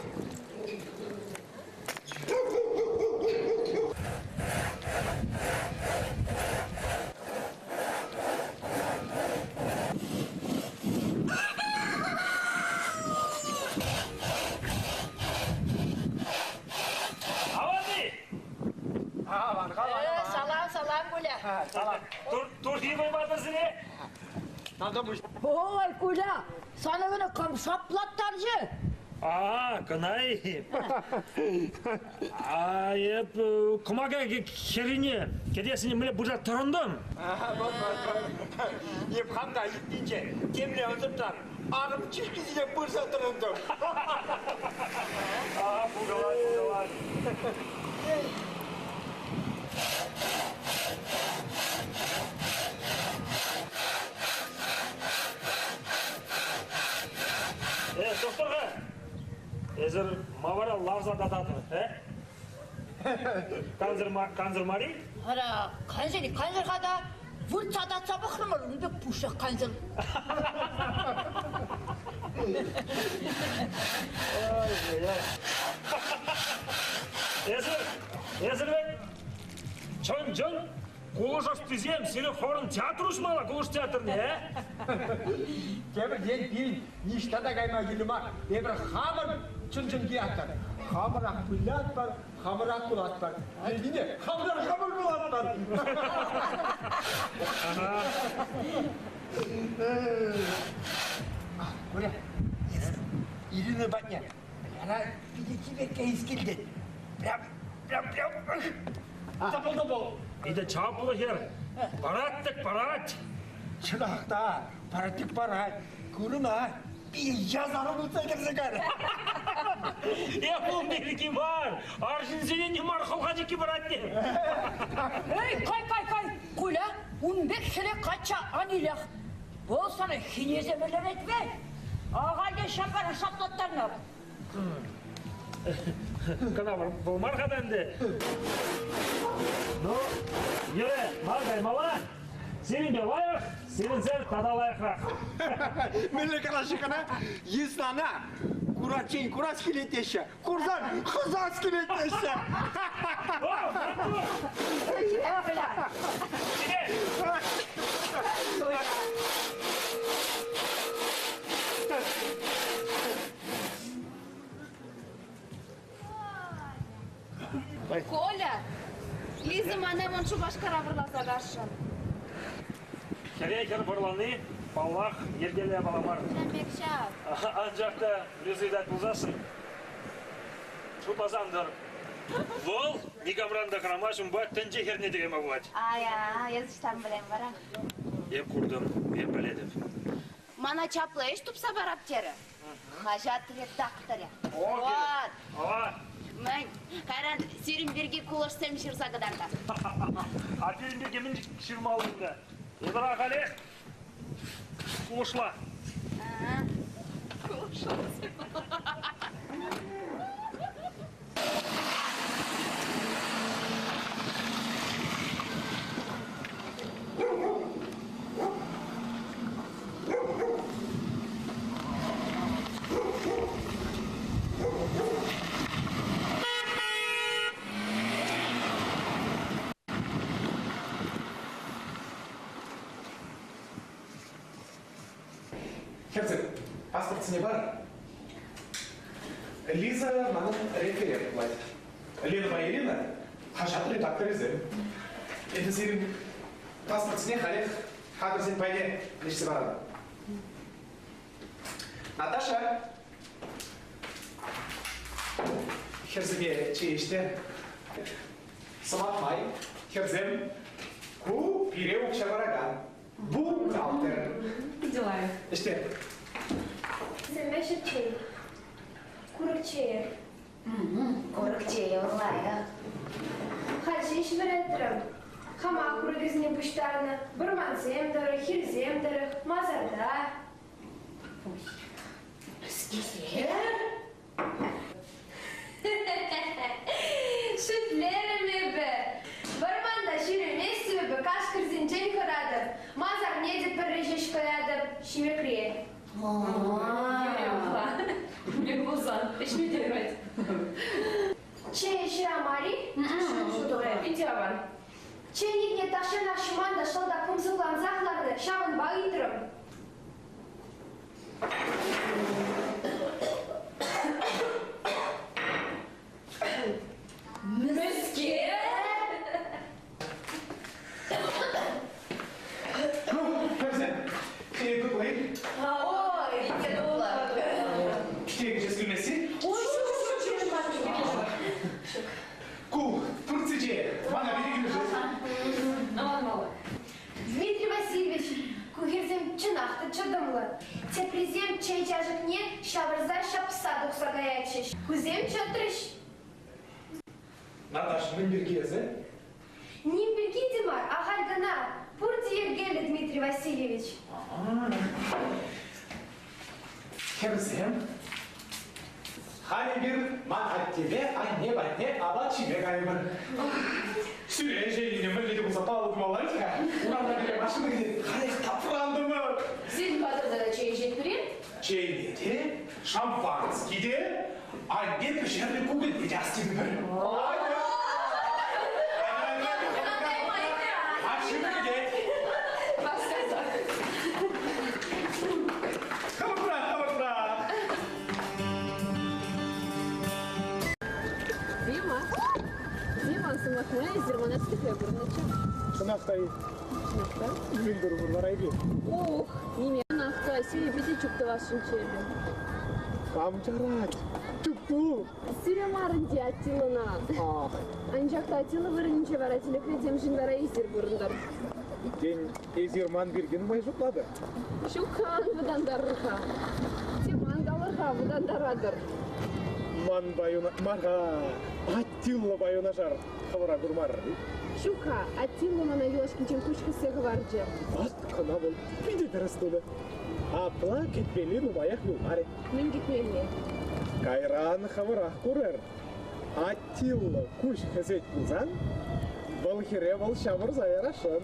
Аван-и? Аван, аван. Салам, салам, Куля. Салам. Турхи вӑйпатӑр сире? Ой, Куля, сана кӑна кам шаплаттарчӗ? А, кӑна-и? А эп кӑмака хӗррине кӗтесине мӗнле пырса тӑрӑнтӑм? Эп хам та илтнинче темле ӑнсӑртран арӑм чышкисене пырса тӑрӑнтӑм. А, пулкалать, пулкалать. Э, доктор-ха, эсӗр ма вара ларса тататӑр, э? Кансӗр мар-и? Ара, кансӗр, кансӗр-ха та выртса татса пӑхрӑмӑр, ун пек пушшех кансӗр. Эсӗр, эсӗр вӗт чӑн-чӑн кулӑш ӑстисем, сире хӑвӑрӑн театр уҫмалла, кулӑш театрне, э? Тепӗр тен пирӗн ниҫта та кайма кирлӗ мар. Эпир хамӑр чӑн-чӑн театр. Хамӑрах вылятпӑр, хамӑрах кулатпӑр. Пиркине хамӑрах хамӑр кулатпӑр. Коля, Ирина патне. Она питӗ чиперкке искилтет. Прям, прям, прям. Тӑпӑл-тӑпӑл. Питӗ чаплӑ хӗр. Парать-тӗк парать. Чӑнах та, парать-тӗк парать. Курӑна, ясарӑм утса кӗрсе кайрӗ. Эп ун пирки мар, арҫынсене не мар хӑлха чикки парать те. Эй, кай, кай, кай, Куля, ун пек хӗре качча ан илех. Вӑл сана хӗнесе вӗлерет вӗт. Ахаль те ҫапкара шаплаттарнӑ. Кӑна вӑл мар-ха та ӗнтӗ. Ну, йӗре, мар каймалла. Сирӗнпе лайӑх, сирӗнсӗр тата лайӑхрах. Мӗнле калаҫҫӗ кӑна? Йыснана кураччен курас килет теҫҫӗ. Курсан хӑсас килет теҫҫӗ. Коля, Лиза мана мӑн Шупашкара вӑрласа касшӑн. Хӗре хӗр вӑрлани, паллах, йӗркеллӗ япала мар. Ҫав пек ҫав. Анчах та Лиза ыйтать пулсассӑн, шутласан-тӑр, вӑл никамран та хӑрамасть, унпа тӗнче хӗрне те кайма пулать. Ая, эс ӑҫтан пӗлен вара? Эп куртӑм, эп пӗлетӗп. Мана чаплӑ ӗҫ тупса парап терӗ. Хаҫат редакторӗ. Вот. Мӗн, кайран сирӗн пирки кулӑшсем ҫырса кӑтартам. А пирӗн пирки мӗн ҫырмалли унта? Эпир ахалех кулӑшла. Кулӑшла. Хӗрсем, паспортсене пар. Лиза манӑн референт пулать. Ленӑпа Ирина хаҫат редакторӗсем. Эпӗ сирӗн паспортсене халех кадрсен пайне леҫсе паратӑп. Наташа! Хӗрсене чей ӗҫтер. Сӑмах май, хӗрсем, ку пире укҫа паракан бухгалтер. Питӗ лайӑх. Ӗҫтер. Сӗмеҫӗ чей. Курӑк чейӗ. Курӑк чейӗ лайӑх. Халь ҫеҫ вӗретрӗм. Хама курӑкӗсене пуҫтарнӑ. Вӑрмансем тӑрӑх, хирсем тӑрӑх, масарта. Шӳтлерӗм эпӗ. Юрӗ пулсан, ӗҫме те юрать. Чей ӗҫре мар-и? Питӗ аван. Чейникне тахҫанах ҫуман та шӑлта кумсӑклансах ларнӑ, ҫавӑнпа ыйтрӑм. Мӗскер? Ну, хӗрсем, чей тутлӑ-и? Ой, питӗ тутлӑ. Чей ӗҫес килмест-и? Ой, ҫук, ҫук, ҫук, ҫук, ҫук. Ку Турци чейӗ. Мана питӗ килӗшет. Ӑнланмалла. Дмитрий Васильевич, ку хӗрсем чӑнах та чӑтӑмлӑ. Теприсем чей чашӑкне ҫавӑрса ҫапса тухса каятчӗҫ. Кусем чӑтрӗҫ. Наташ, мӗн пирки эсӗ? Ним пирки те мар, ахаль кӑна. Пурте йӗркеллӗ, Дмитрий Васильевич. Хӗрсем, халь эпир ман аттепе анне патне апат ҫиме кайӑпӑр. Сӳре ҫемйине мӗнле те пулса паллӑ тумалла-ха. Урамра пире машина кӗтет. Халех тапрантӑмӑр. Сирӗн патӑрта та чей ӗҫетпӗр-и? Чейне те, шампански те, анне пӗҫернӗ кукӑльне те астивӗпӗр. Машина кӗтет. Васкаса. Хӑвӑртрах, хӑвӑртрах. Дима, Дима, сӑмахна эсир мана сехре курнӑччӗ. Чӑнах та-и? Чӑнах та. Мӗн турӑмӑр вара эпир? Ух, ниме ӑнах та, сире питӗ чуп тӑвасшӑнччӗ эпӗ. Кам чарать? Чупту! Сире мар ӗнтӗ Аттилӑна. Ах. Анчах та Аттила вырӑнӗнче вара тӗлӗкре темшӗн вара эсир пурӑнтӑр. Тен, эсир ман пирки нумай шутлатӑр? Ҫук-ха, ан вӑтантарӑр-ха. Тем ан калӑр-ха, вӑтантаратӑр. Манпа юнашар-ха, Аттилӑпа юнашар хӑвӑра курмарӑр-и? Ҫук-ха, Аттила мана юлашкинчен куҫ хӗссе хӑварчӗ. Вӑт кӑна вӑл питӗ тӗрӗс тунӑ. Апла кӗтмелли нумаях юлмарӗ. Мӗн кӗтмелли? Кайран хӑвӑрах курӑр. Аттила куҫ хӗсет пулсан, вӑл хӗре вӑл ҫавӑрса ярасшӑн.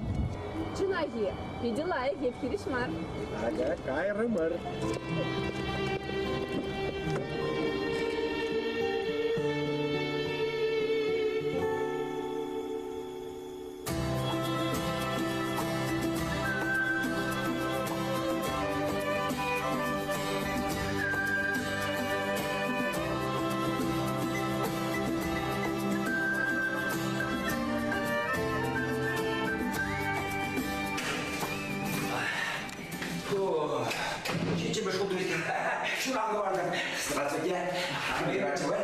Чӑнах-и? Питӗ лайӑх, эп хирӗҫ мар. Атя, кайрӑмӑр. Ҫиччӗмӗш хут ҫуран хӑвартӑм. Здравствуйте. Миграция.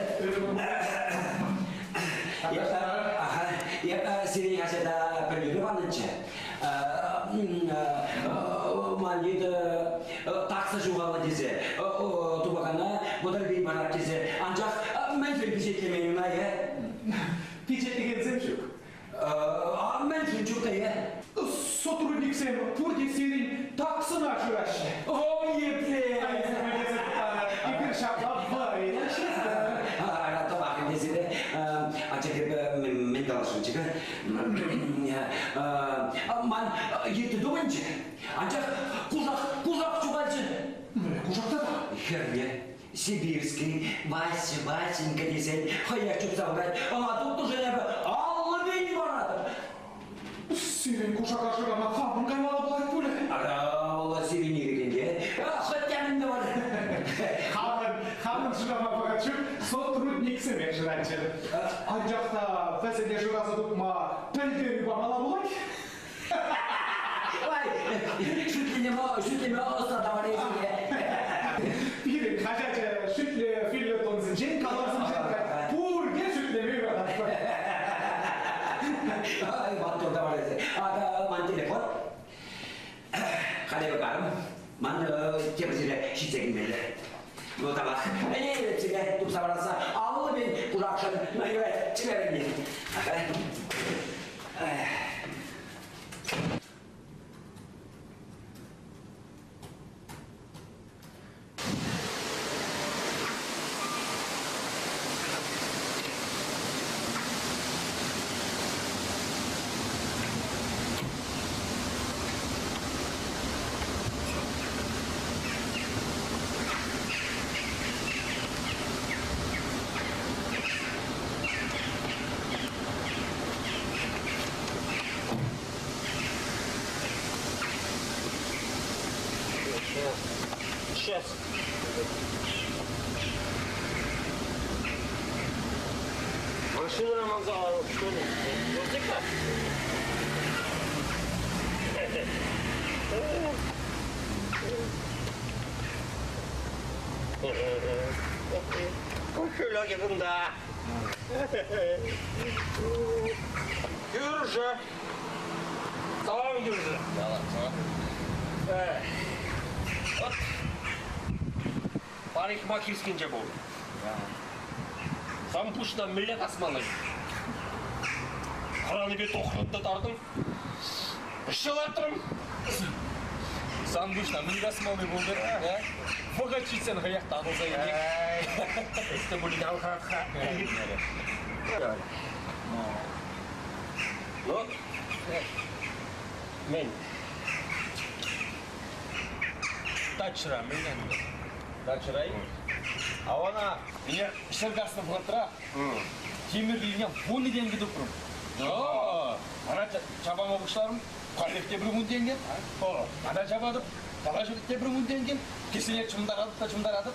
Эп сирӗн хаҫата пӗлӳ панӑччӗ. Ман йытӑ такса ҫухалнӑ тесе, тупакана вӑтӑр парап тесе. Анчах мӗншӗн пичетлемен ӑна, е? Пичетлекенсем ҫук. Мӗншӗн ҫук та, е? Сотрудниксем пурте сирӗн таксӑна шыраҫҫӗ. О, епле! Эпир ҫапла вӑйлӑ Тавах ӗнтӗ сире. Анчах эпӗ мӗн каласшӑнччӗ-ха? Ман йытӑ тупӑнчӗ. Анчах кушак, кушак ҫухалчӗ. Кушак тата? Хӗрне Сибирский Вася, Васенька тесен хӑех чупса пырать. Ӑна тупнӑшӑн эпӗ 50 пин паратӑп. Сирӗн кушака шырама хамӑн каймалла пулать пулӗ. Ара, вӑл сирӗн ирӗкӗнче. Хӑть мӗн тӑвӑр. Хамӑн, хамӑн шырама пӑхать ҫук, сотрудниксемех шыратчӗ. Анчах та вӗсене шыраса тупма пӗлтерӳ памалла пулать. Ой, шӳтлеме, шӳтлеме ӑста таварӗсене. Пирӗн хаҫачӗ шӳтлӗ фельетонсенчен, калавсенчен пурте шӳтлеме юрататпӑр. Ай, маттур таварӗсем. Ата ман телефон. Халӗ карӑм. Ман тепӗр ҫӗре ҫитсе килмелле. Ну, тавах. Ӗне сире тупса парасса 50 пин куракшӑн юрать, чӗлерӗн. Сейчас. Машина манса что ли? Дождик-то? Кошелек кунта. Кӳршӗ. Салам, кӳршӗ. Салам, салам. Вот. Парикмахерскинче пул. Сан пуҫна мӗнле касмалли? Хӑранипе тухрӑм та тартӑм. Ӗҫсе лартрӑм. Сан пуҫна мӗн касмалли пултӑр, а? Вӑхӑт ҫитсен хӑех татӑлса илет. Эс те пулин алхат-ха. Ну, мӗн? Дачӑра мӗн Дачӑра-и? Авана, меня ҫӗр каснӑ вӑхӑтра тимӗр линия 10 тенкӗ тупрӑм. Ана чапама пуҫларӑм. Каллех тепӗр 10 тенкӗ. Ана чапатӑп. Тата тепӗр 10 тенкӗ. Кӗсене чӑмтаратӑп та чӑмтаратӑп.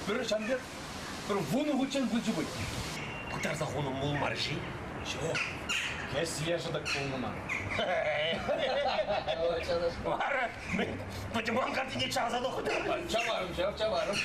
Пӗр ҫан пек пӗр 10 хутчен пулчӗ пуль. Пытарса хунӑ мул мар-ши? Ҫук. Кӗсье шӑтӑк пулнӑ ман. Вара пӗтӗм анкартине чавса тухрӑм. Чаварӑм ҫав, чаварӑм.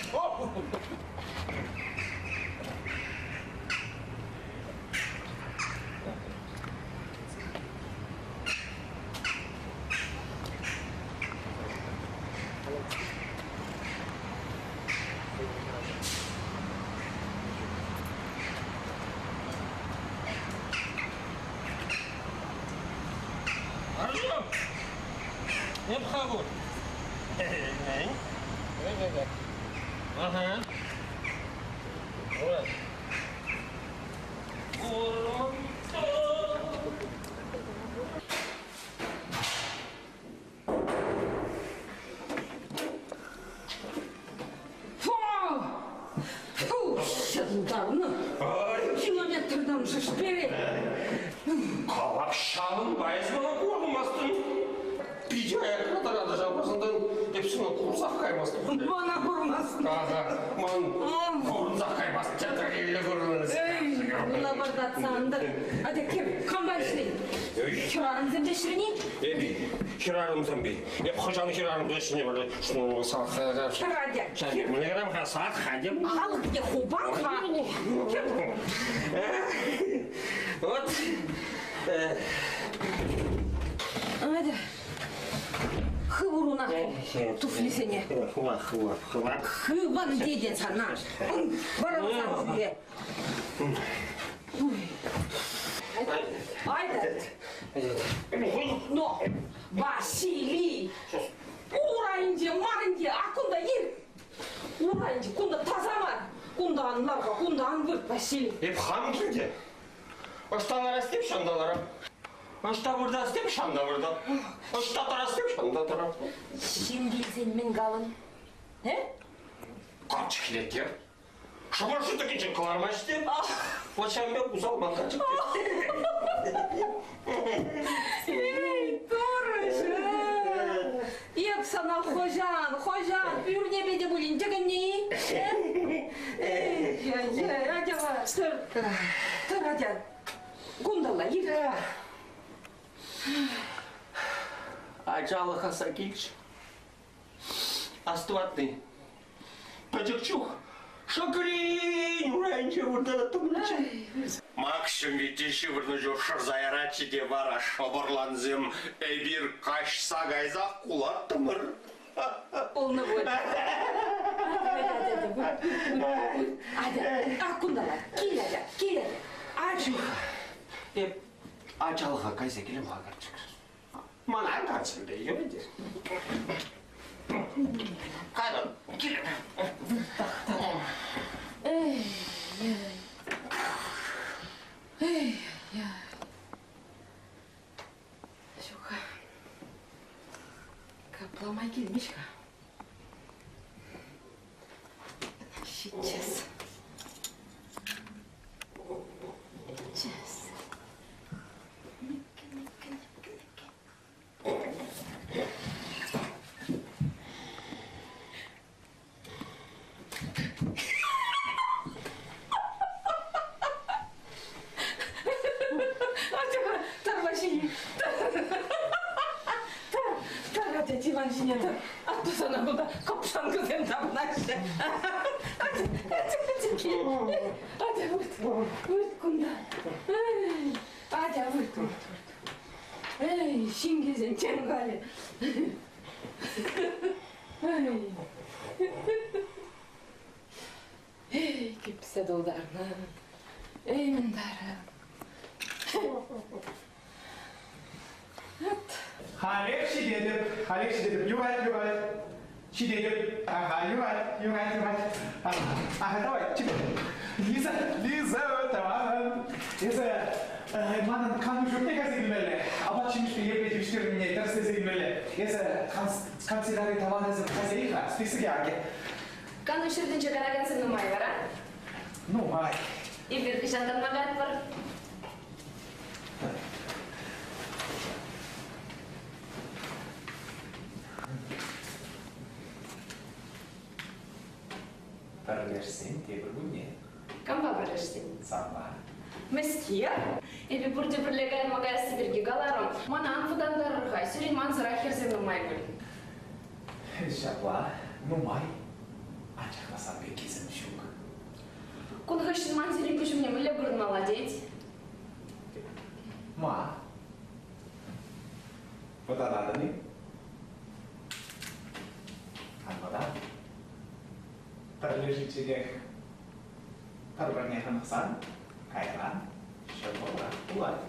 Арӑм! Эп-ха ку. Ага. Вот. Фу! Фу, ҫӑтӑлтарнӑ. Километртан шӗшпере. Калап ҫавӑнпа эс мана курмастӑн. Питӗ аякра тӑратӑ ҫав пасӑнтан эп сана курсах каймастӑп. Мана курмастӑн. Ага, ман курӑнсах каймасть тӗтӗрелле курӑнас. Эй, лапӑртатсан та. Атя, кӗр, кампа ӗҫлен? Хӗрарӑмсемпе ӗҫлени? Эпи, хӗрарӑмсемпе. Эп хӑҫан хӗрарӑмпа ӗҫленӗ пӗрле? Кӗр, атя. Мӗнле сах хатӗр. Алӑкне хупан-ха. Вот. Атя, хыв уруна туфлисене. Хыва, хыва, хыва. Хыван тетӗн сана. Вара сан Айда. Но, Василий, урайӗнче марӗнче, а кунта ир. Урайӗнче, кунта таса мар. Кунта ан лар-ха, кунта ан вырт, Василий. Эп хам килте. Ӑҫта ларас теп ҫанта ларам. Ӑҫта выртас теп ҫанта выртам. Ӑҫта тӑрас теп ҫанта тӑрам. Ҫын килсен мӗн калӑн? Э? Карчӑк хилеттер. Шӑпӑр шӑтӑкӗнчен кӑлармасть те. Вот ҫавӑн пек усал ман карчӑк. Эй, турӑҫӑм! Эп сана хӑҫан, хӑҫан пӳрнепе те пулин тӗкӗнни? Эй, атя-ха, тӑр, тӑр, атя. Кунталла ир. Ачалӑх аса килчӗ. Астӑватни. Пӗчӗк чух шӑкӑрин урайӗнче выртаттӑмччӗ. Макҫӑм витти ҫывӑрнӑ чух шӑрса яратчӗ те вара шӑпӑрлансем эпир каҫса кайсах кулаттӑмӑр. Пулнӑ пуль. Атя, ак кунталла, кил, атя, кил, атя. Ачу. Эп ачалӑха кайса килем-ха, карчӑк. Мана каччӑ юрӗ. Кайран килем. Эй, эй. Эй, эй. Ҫук-ха. Капла май килмест-ха. Сейчас. Сейчас. ҫине тӑр. Атту сана кунта кӑпшанкӑсем тапӑнаҫҫӗ. Атя, атя, атя, атя, вырт, вырт кунта. Атя, вырт, вырт, вырт. Эй, ҫын килсен тем калӗ. Эй, кӳпсе тултарнӑ. Эй, мӗн тарӑ. Халех ҫитетӗп, халех ҫитетӗп. Юрать, юрать. Ҫитетӗп. Ага, юрать, юрать, юрать. Ага, ага, давай, чипер. Лиза, Лиза, тӑванӑм. Эсӗ манӑн кану ҫуртне кайса килмелле. Апат-ҫимӗҫпе епле тивӗҫтернине тӗрӗслесе илмелле. Эсӗ канцеляри таварӗсем кайса ил-ха, списоке акӗ. Кану ҫуртӗнче канакансем нумай вара? Нумай. Эпир хӑҫан канма каятпӑр? Пӗрлешсен тепӗр кунне. Кампа пӗрлешсен? Санпа. Мӗскер? Эпӗ пурте пӗрле кайма каясси пирки каларӑм. Мана ан вӑтантарӑр-ха, сирӗн мансӑрах хӗрсем нумай пуль. Ҫапла, нумай. Анчах та сан пеккисем ҫук. Кун хыҫҫӑн ман сирӗн куҫ умне мӗнле курӑнмалла тет? Ма? Вӑтанатӑн-и? Ан вӑтан. Пӗрлешичченех пӗр-пӗрне хӑнӑхсан кайран ҫӑмӑлрах пулать.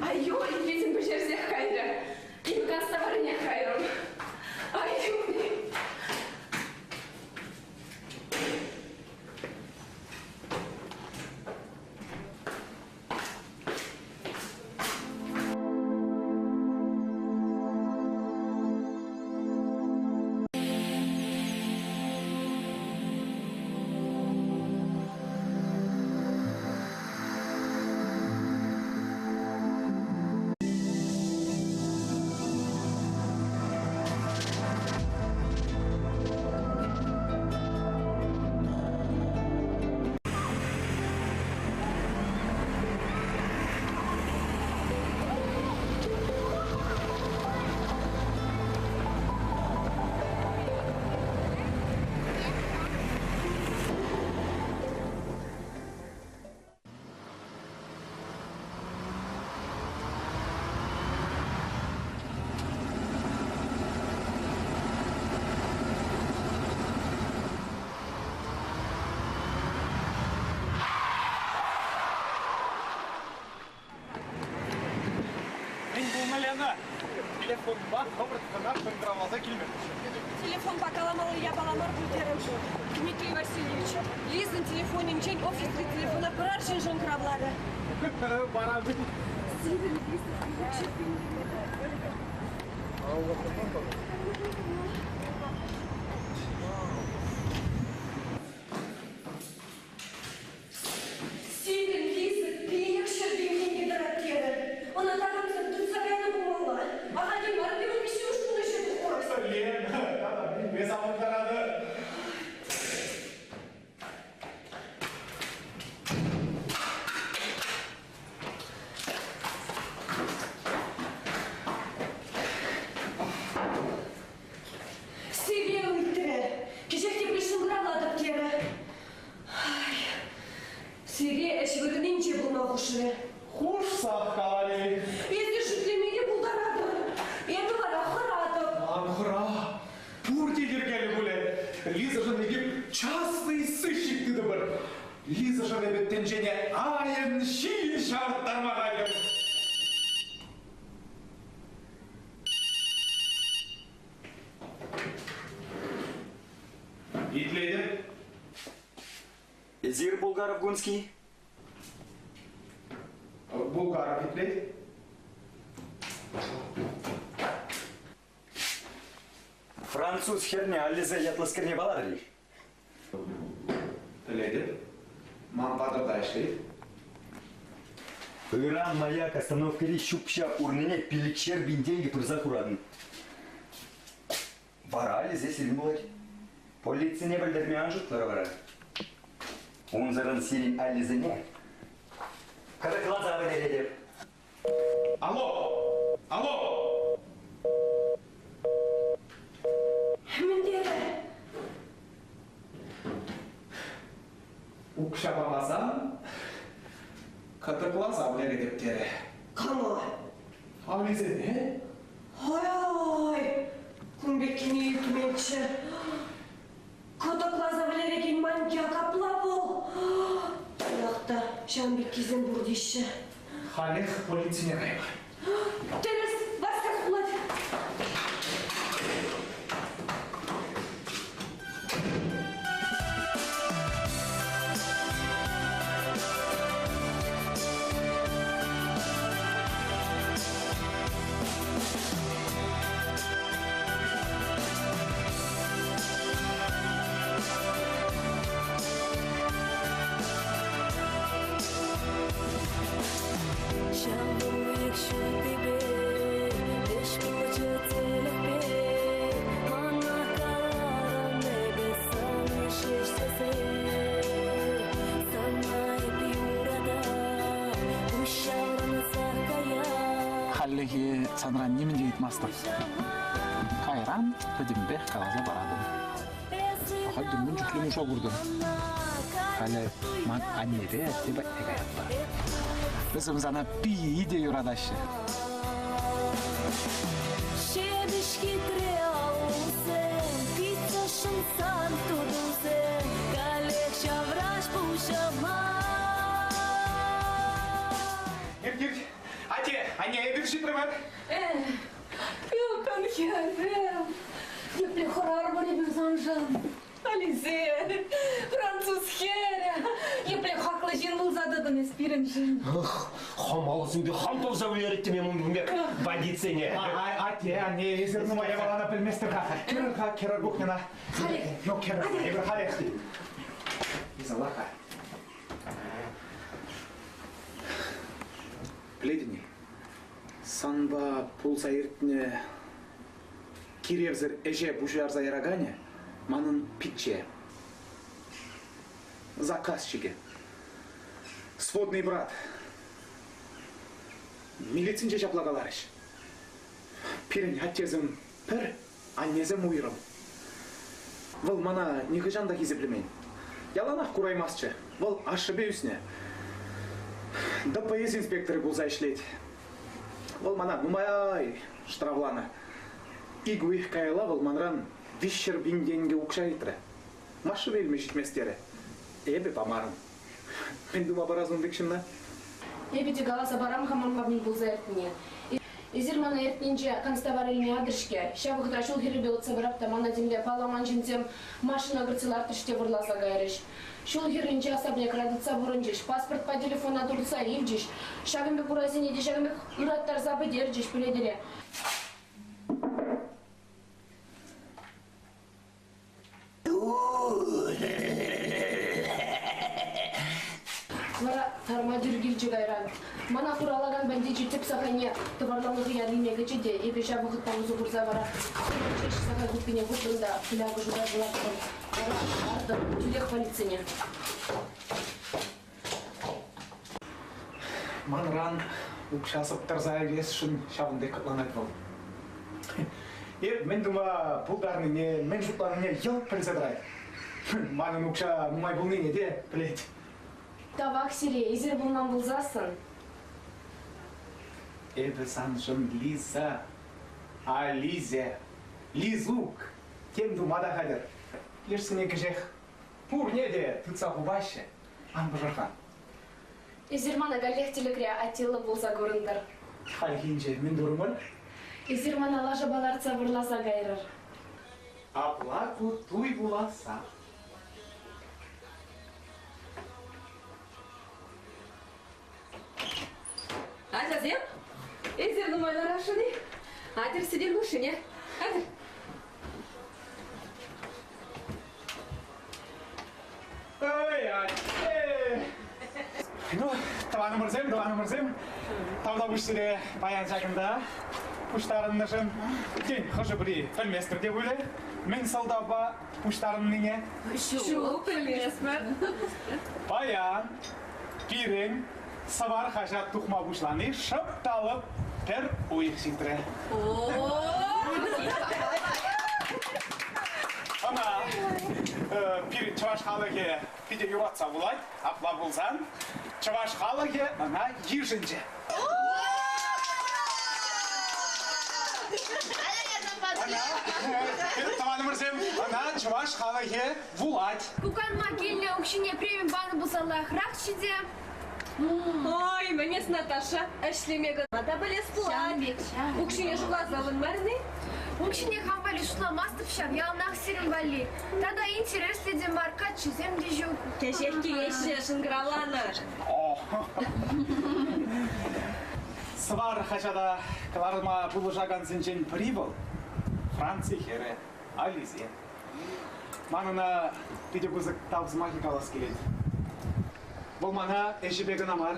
Ай-ой, витӗм пӗҫерсех кайрӗ. Эпӗ канцтаварӗнех кайрӑм. Ай-ой. Мӗн пулнӑ, Лена? Телефонпа хӑвӑрт кӑна шӑнкӑравласа килме Телефонпа каламалли япала мар пуль терӗм. Дмитрий Васильевич, Лизӑн телефонӗнчен офисри телефона пӗр арҫын шӑнкӑравларӗ. Вара Сирӗн Лиза Сирӗн Лиза 500 пин тенкӗ тӑрать терӗ. Ӑна такамсем тытса кайнӑ пулмалла. Ахальтен мар пирӗн виҫҫӗмӗш кун ӗҫе тухрӑм. Лена, тата мӗнпе савӑнтаратӑр? Сире ыйтрӗ. Кӗҫех тепре шӑнкӑравлатӑп терӗ. Ай, сире ӗҫ вырӑнӗнче пулма хушрӗ. Хушсах каларӗ. Эсир шӳтлеме те пултаратӑр. Эпӗ вара хӑратӑп. Ан хӑра. Пурте йӗркеллӗ пулӗ. Лизӑшӑн эпир частный сыщик тытӑпӑр. Лизӑшӑн эпӗ тӗнчене айӑн-ҫийӗн ҫавӑрттарма хатӗр. Итлетӗп. Эсир Булгаров-Гунский? Булгаров итлет. Француз хӗрне Ализе ятлӑскерне палатӑр-и? Пӗлетӗп. Ман патӑрта ӗҫлет. Ыран маяк остановкӑри ҫӳп-ҫап урнине пилӗкшер пин тенкӗ пырса хуратӑн. Вара Ализе сирӗн пулать. Полицине пӗлтерме ан шутлӑр вара. Унсӑрӑн сирӗн аллисене кӑтӑкласа пӗтеретӗп. Алло! Алло! Мӗн терӗ? Укҫа памасан кӑтӑкласа вӗлеретӗп терӗ. Кама? Аллисене. Ай-ай, кун пеккине илтменччӗ. Кӑтӑкласа вӗлерекен маньяк апла вӑл. Чӑнах та, ҫавӑн пеккисем пур теҫҫӗ. Халех полицине кайма. Тӗрӗс, васкас пулать. Ҫав ҫутипе ӗҫ пулчӗ тӗлӗкпе мана каларӑн эпӗ сана ҫеҫ тесе сана эп юратап пуҫ ҫаврӑнса каять Хальлӗхе санран нимӗн те ыйтмастӑп. Кайран пӗтӗмпех каласа паратӑн. Ахаль те мӗн чухлӗ нуша куртӑм. Халӗ ман аннепе атте патне каятпӑр. Вӗсем сана питӗ юратаҫҫӗ. Ҫепӗҫ хитре аллусем, пит ӑшшӑн сан тутусем, каллех ҫавраш пуҫӑма. Ирт, Атте, анне, эпир ҫитрӗмӗр. Ылтӑн хӗрӗм, епле хӑрарӑмӑр эпир саншӑн. Ализе, француз хӗрӗ, епле хаклӑ ҫын пулса тӑтӑн эс пирӗншӗн. Ах, хамалсемпе хам тӑвса вӗлереттӗм ун пек бандитсене. Атте, анне, эсир нумай япалана пӗлместӗр-ха. Кӗрӗр-ха, кӗрӗр кухньӑна. Халех. Ну, кӗрӗр, эпир халех. Изалаха. Пӗлетӗн-и, санпа пулса иртнӗ киревсӗр ӗҫе пуҫарса яраканӗ манӑн пичче. Заказчикӗ. Сводный брат. Милицинче ҫапла каларӗҫ. Пирӗн аттесем пӗр, аннесем уйрӑм. Вӑл мана нихӑҫан та хисеплемен. Яланах кураймастчӗ. Вӑл ашшӗпе ӳснӗ. ДПС инспекторӗ пулса ӗҫлет. Вӑл мана нумай штрафланӑ. Ик уйӑх каялла вӑл манран 300 пин тенкӗ укҫа ыйтрӗ. Машина илме ҫитмест терӗ. Эпӗ памарӑм. Мӗн тума парас ун пек ҫынна? Эпӗ те каласа парам-ха манпа мӗн пулса иртнине. Эсир мана иртнинче канцтавар илме атӑр-ҫке. Ҫав вӑхӑтра ҫул хӗррипе утса пырап та мана темле палламан ҫынсем машина кӗртсе лартрӗҫ те вӑрласа кайрӗҫ. Ҫул хӗрринче особнякра тытса пурӑнчӗҫ, паспортпа телефона туртса илчӗҫ. Ҫакӑн пек урасене те ҫакӑн пек ыраттарса пӗтерчӗҫ пӗлетӗре. Вара тарма тӳр килчӗ кайран. Мана хуралакан бандичӗ тӗп сахайне тӑварланӑ хӑяр илме кӗчӗ те эпӗ ҫав вӑхӑтпа усӑ курса вара ҫеҫ сахай хуппине хупрӑм та фляга шута лартрӑм. Вара артӑм тӳрех полицине. Манран укҫа сӑптӑрса илесшӗн ҫавӑн пек хӑтланать вӑл. Эп мӗн тума пултарнине, мӗн шутланине йӑлт пӗлсе тӑрать. Манӑн укҫа нумай пулнине те пӗлет. Тавах сире, эсир пулман пулсассӑн. Эпӗ саншӑн Лиза, Ализе, Лизук тем тума та хатӗр. Лешсене кӗҫех Пурне те тытса хупаҫҫӗ. Ан пӑшӑрхан. Эсир мана каллех тӗлӗкре Атилла пулса курӑнтӑр. Хальхинче мӗн турӑмӑр? Эсир мана лашапа лартса вӑрласа кайрӑр. Апла ку туй пуласса. Ачасем, эсир нумай ларасшӑн-и? Атьӑр сӗтел хушшине. Атьӑр. Эй, атте! Ну, тӑванӑмӑрсем, тӑванӑмӑрсем, тавтапуҫ сире паян ҫакӑнта пуҫтарӑннӑшӑн. Тен, хӑшӗ-пӗри пӗлместӗр те пулӗ, мӗн сӑлтавпа пуҫтарӑннине. Ҫук, пӗлместпӗр. Паян пирӗн Сӑвар хаҫат тухма пуҫлани шӑп та лӑп Пӗр уйӑх ҫитрӗ. Ӑна пирӗн чӑваш халӑхӗ питӗ юратса вулать. Апла пулсан чӑваш халӑхӗ ӑна йышӑнчӗ. Ӑна, тӑванӑмӑрсем, ӑна чӑваш халӑхӗ вулать. Куканма килнӗ укҫине преми панӑ пулсан лайӑхрахчӗ те. Ой, мӗн эс, Наташа, ӗҫлеме кӑна та пӗлес пулать. Укҫине шутласа ывӑнмарӑн-и? Укҫине хам валли шутламастӑп ҫав, яланах сирӗн валли. Тата интереслӗ те мар, каччӑсем те ҫук. Кӗҫех килеҫҫӗ, шӑнкӑравланӑ. Сӑвар хаҫата кӑларма пулӑшакансенчен пӗри вӑл, Франци хӗрӗ Ализе. Ман ӑна питӗ пысӑк тав сӑмахӗ калас килет. Вӑл мана ӗҫӗпе кӑна мар,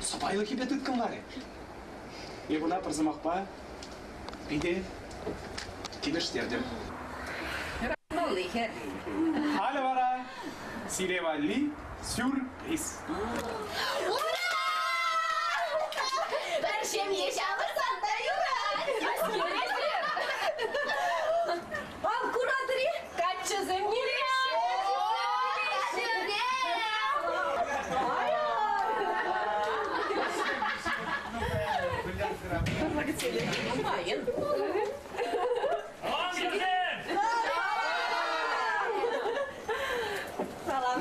сӑпайлӑхӗпе тыткӑнларӗ. Эп ӑна пӗр сӑмахпа питӗ килӗштертӗм. Юратмалли хӗр. Халӗ вара сире валли сюрприз. Ура! Пӗр ҫемье ҫавӑрсан та юрать. Ал куратӑр-и? Каччӑсем килеҫҫӗ! Нумайӑн.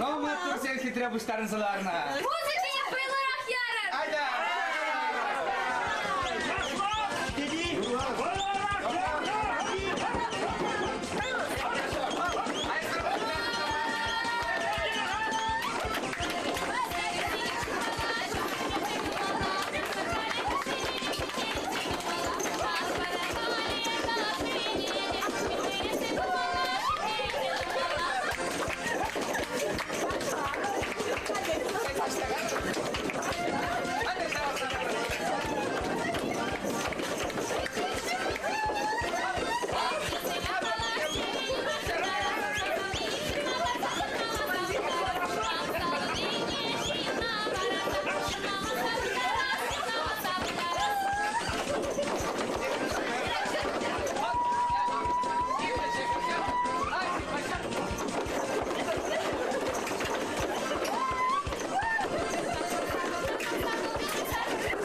Ну, маттурсем хитре пуҫтарӑнса ларнӑ. Музыкине вӑйлӑрах ярӑр! Айда!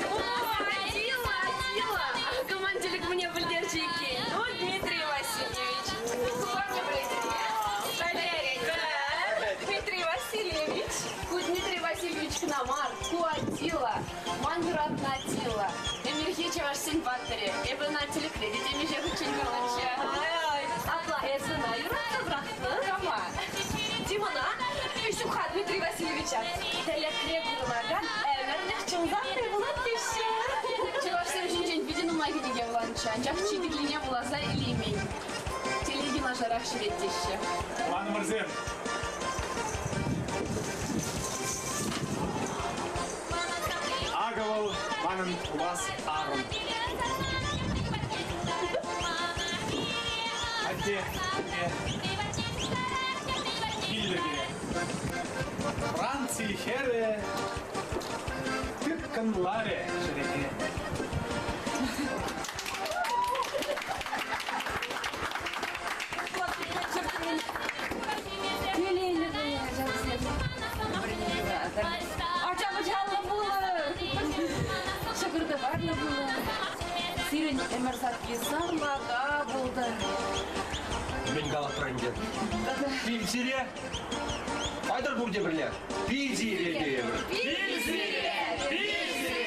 Атила, Атила! Команделик мне пӗлтерчӗ иккен. Ну, Дмитрий Васильевич. Дмитрий Васильевич. Ку Дмитрий Васильевич кӑна мар, ку Атила. Ман юратнӑ Атила. Ӗмӗрхи чӑвашсен паттӑрӗ. Эпӗ ӑна тӗлӗкре те темиҫе хутчен курнӑччӗ. Ай, апла эс ӑна юратса пӑрахнӑ? Кама? Димӑна, ҫук-ха Дмитрий Васильевича. Тӗлӗкре курӑнакан ӗмӗрлӗх чунсанни пулать теҫҫӗ. Чӑвашсем ҫинчен питӗ нумай кӗнеке вуланӑччӗ, анчах чи кирлине вуласа илеймен. Телей юнашарах ҫӳрет теҫҫӗ. Тӑванӑмӑрсем, акӑ вӑл манӑн пулас арӑм. Атте, анне, килтӗр пире. Франци хӗрӗ тыткӑнларӗ чӗрене. Телейлӗ пулӑр, ачасем. Ача-пӑчаллӑ пулӑр. Ҫӑкӑр-тӑварлӑ пулӑр. Сирӗн ӗмӗр сакки сарлака пултӑр. Мӗн калатпӑр ӗнтӗ? Пенсире? Айтӑр пурте пӗрле. Пенсире тейӗпӗр. Пенсире! Пенсире!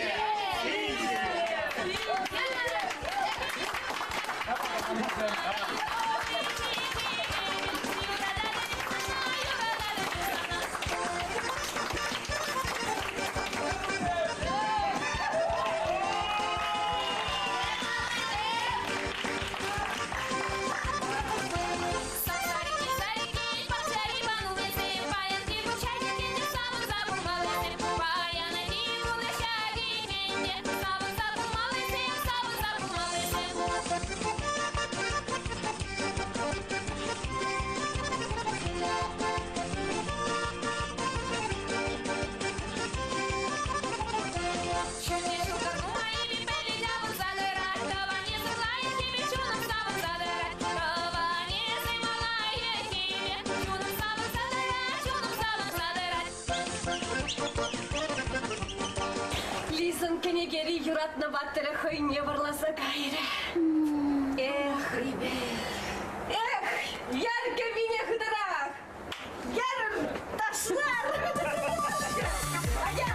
Кӗнекери юратнӑ паттӑрӗ хӑйне вӑрласа кайрӗ. Эх, эх, яр кӗввине хытӑрах! Ярӑр, ташлар! Атя, яр!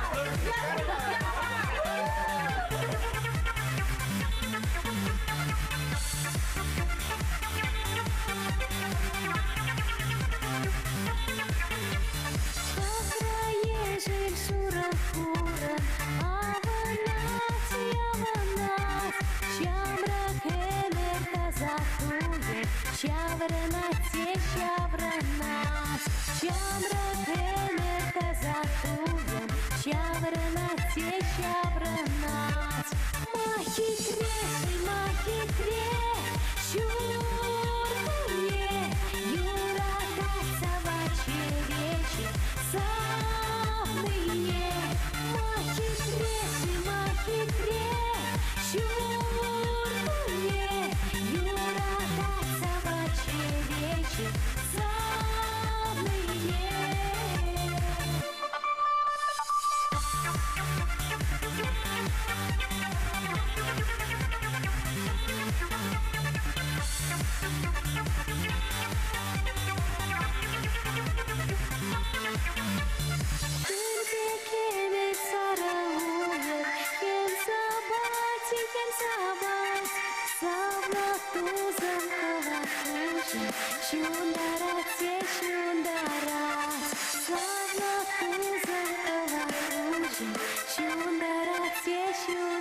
Шакра ешӗл шурӑ хурӑн авӑнать, явӑнать. Ҫамрӑк ӗмӗр таса туйӑм ҫаврӑнать те ҫаврӑнать. Ҫамрӑк ӗмӗр таса туйӑм ҫаврӑнать те ҫаврӑнать. Ма хитре-ши, ма хитре ҫуркунне, юратать савать савнине. Ма хитре-ши, ма хитре ҫуркунне, юратать савать савнине. Тӗрпекеме сарӑ уйӑх, хӗм сапать, хӗм сапать. Савнӑ тусӑм кӑвак куҫӗ ҫунтарать те ҫунтарать. Савнӑ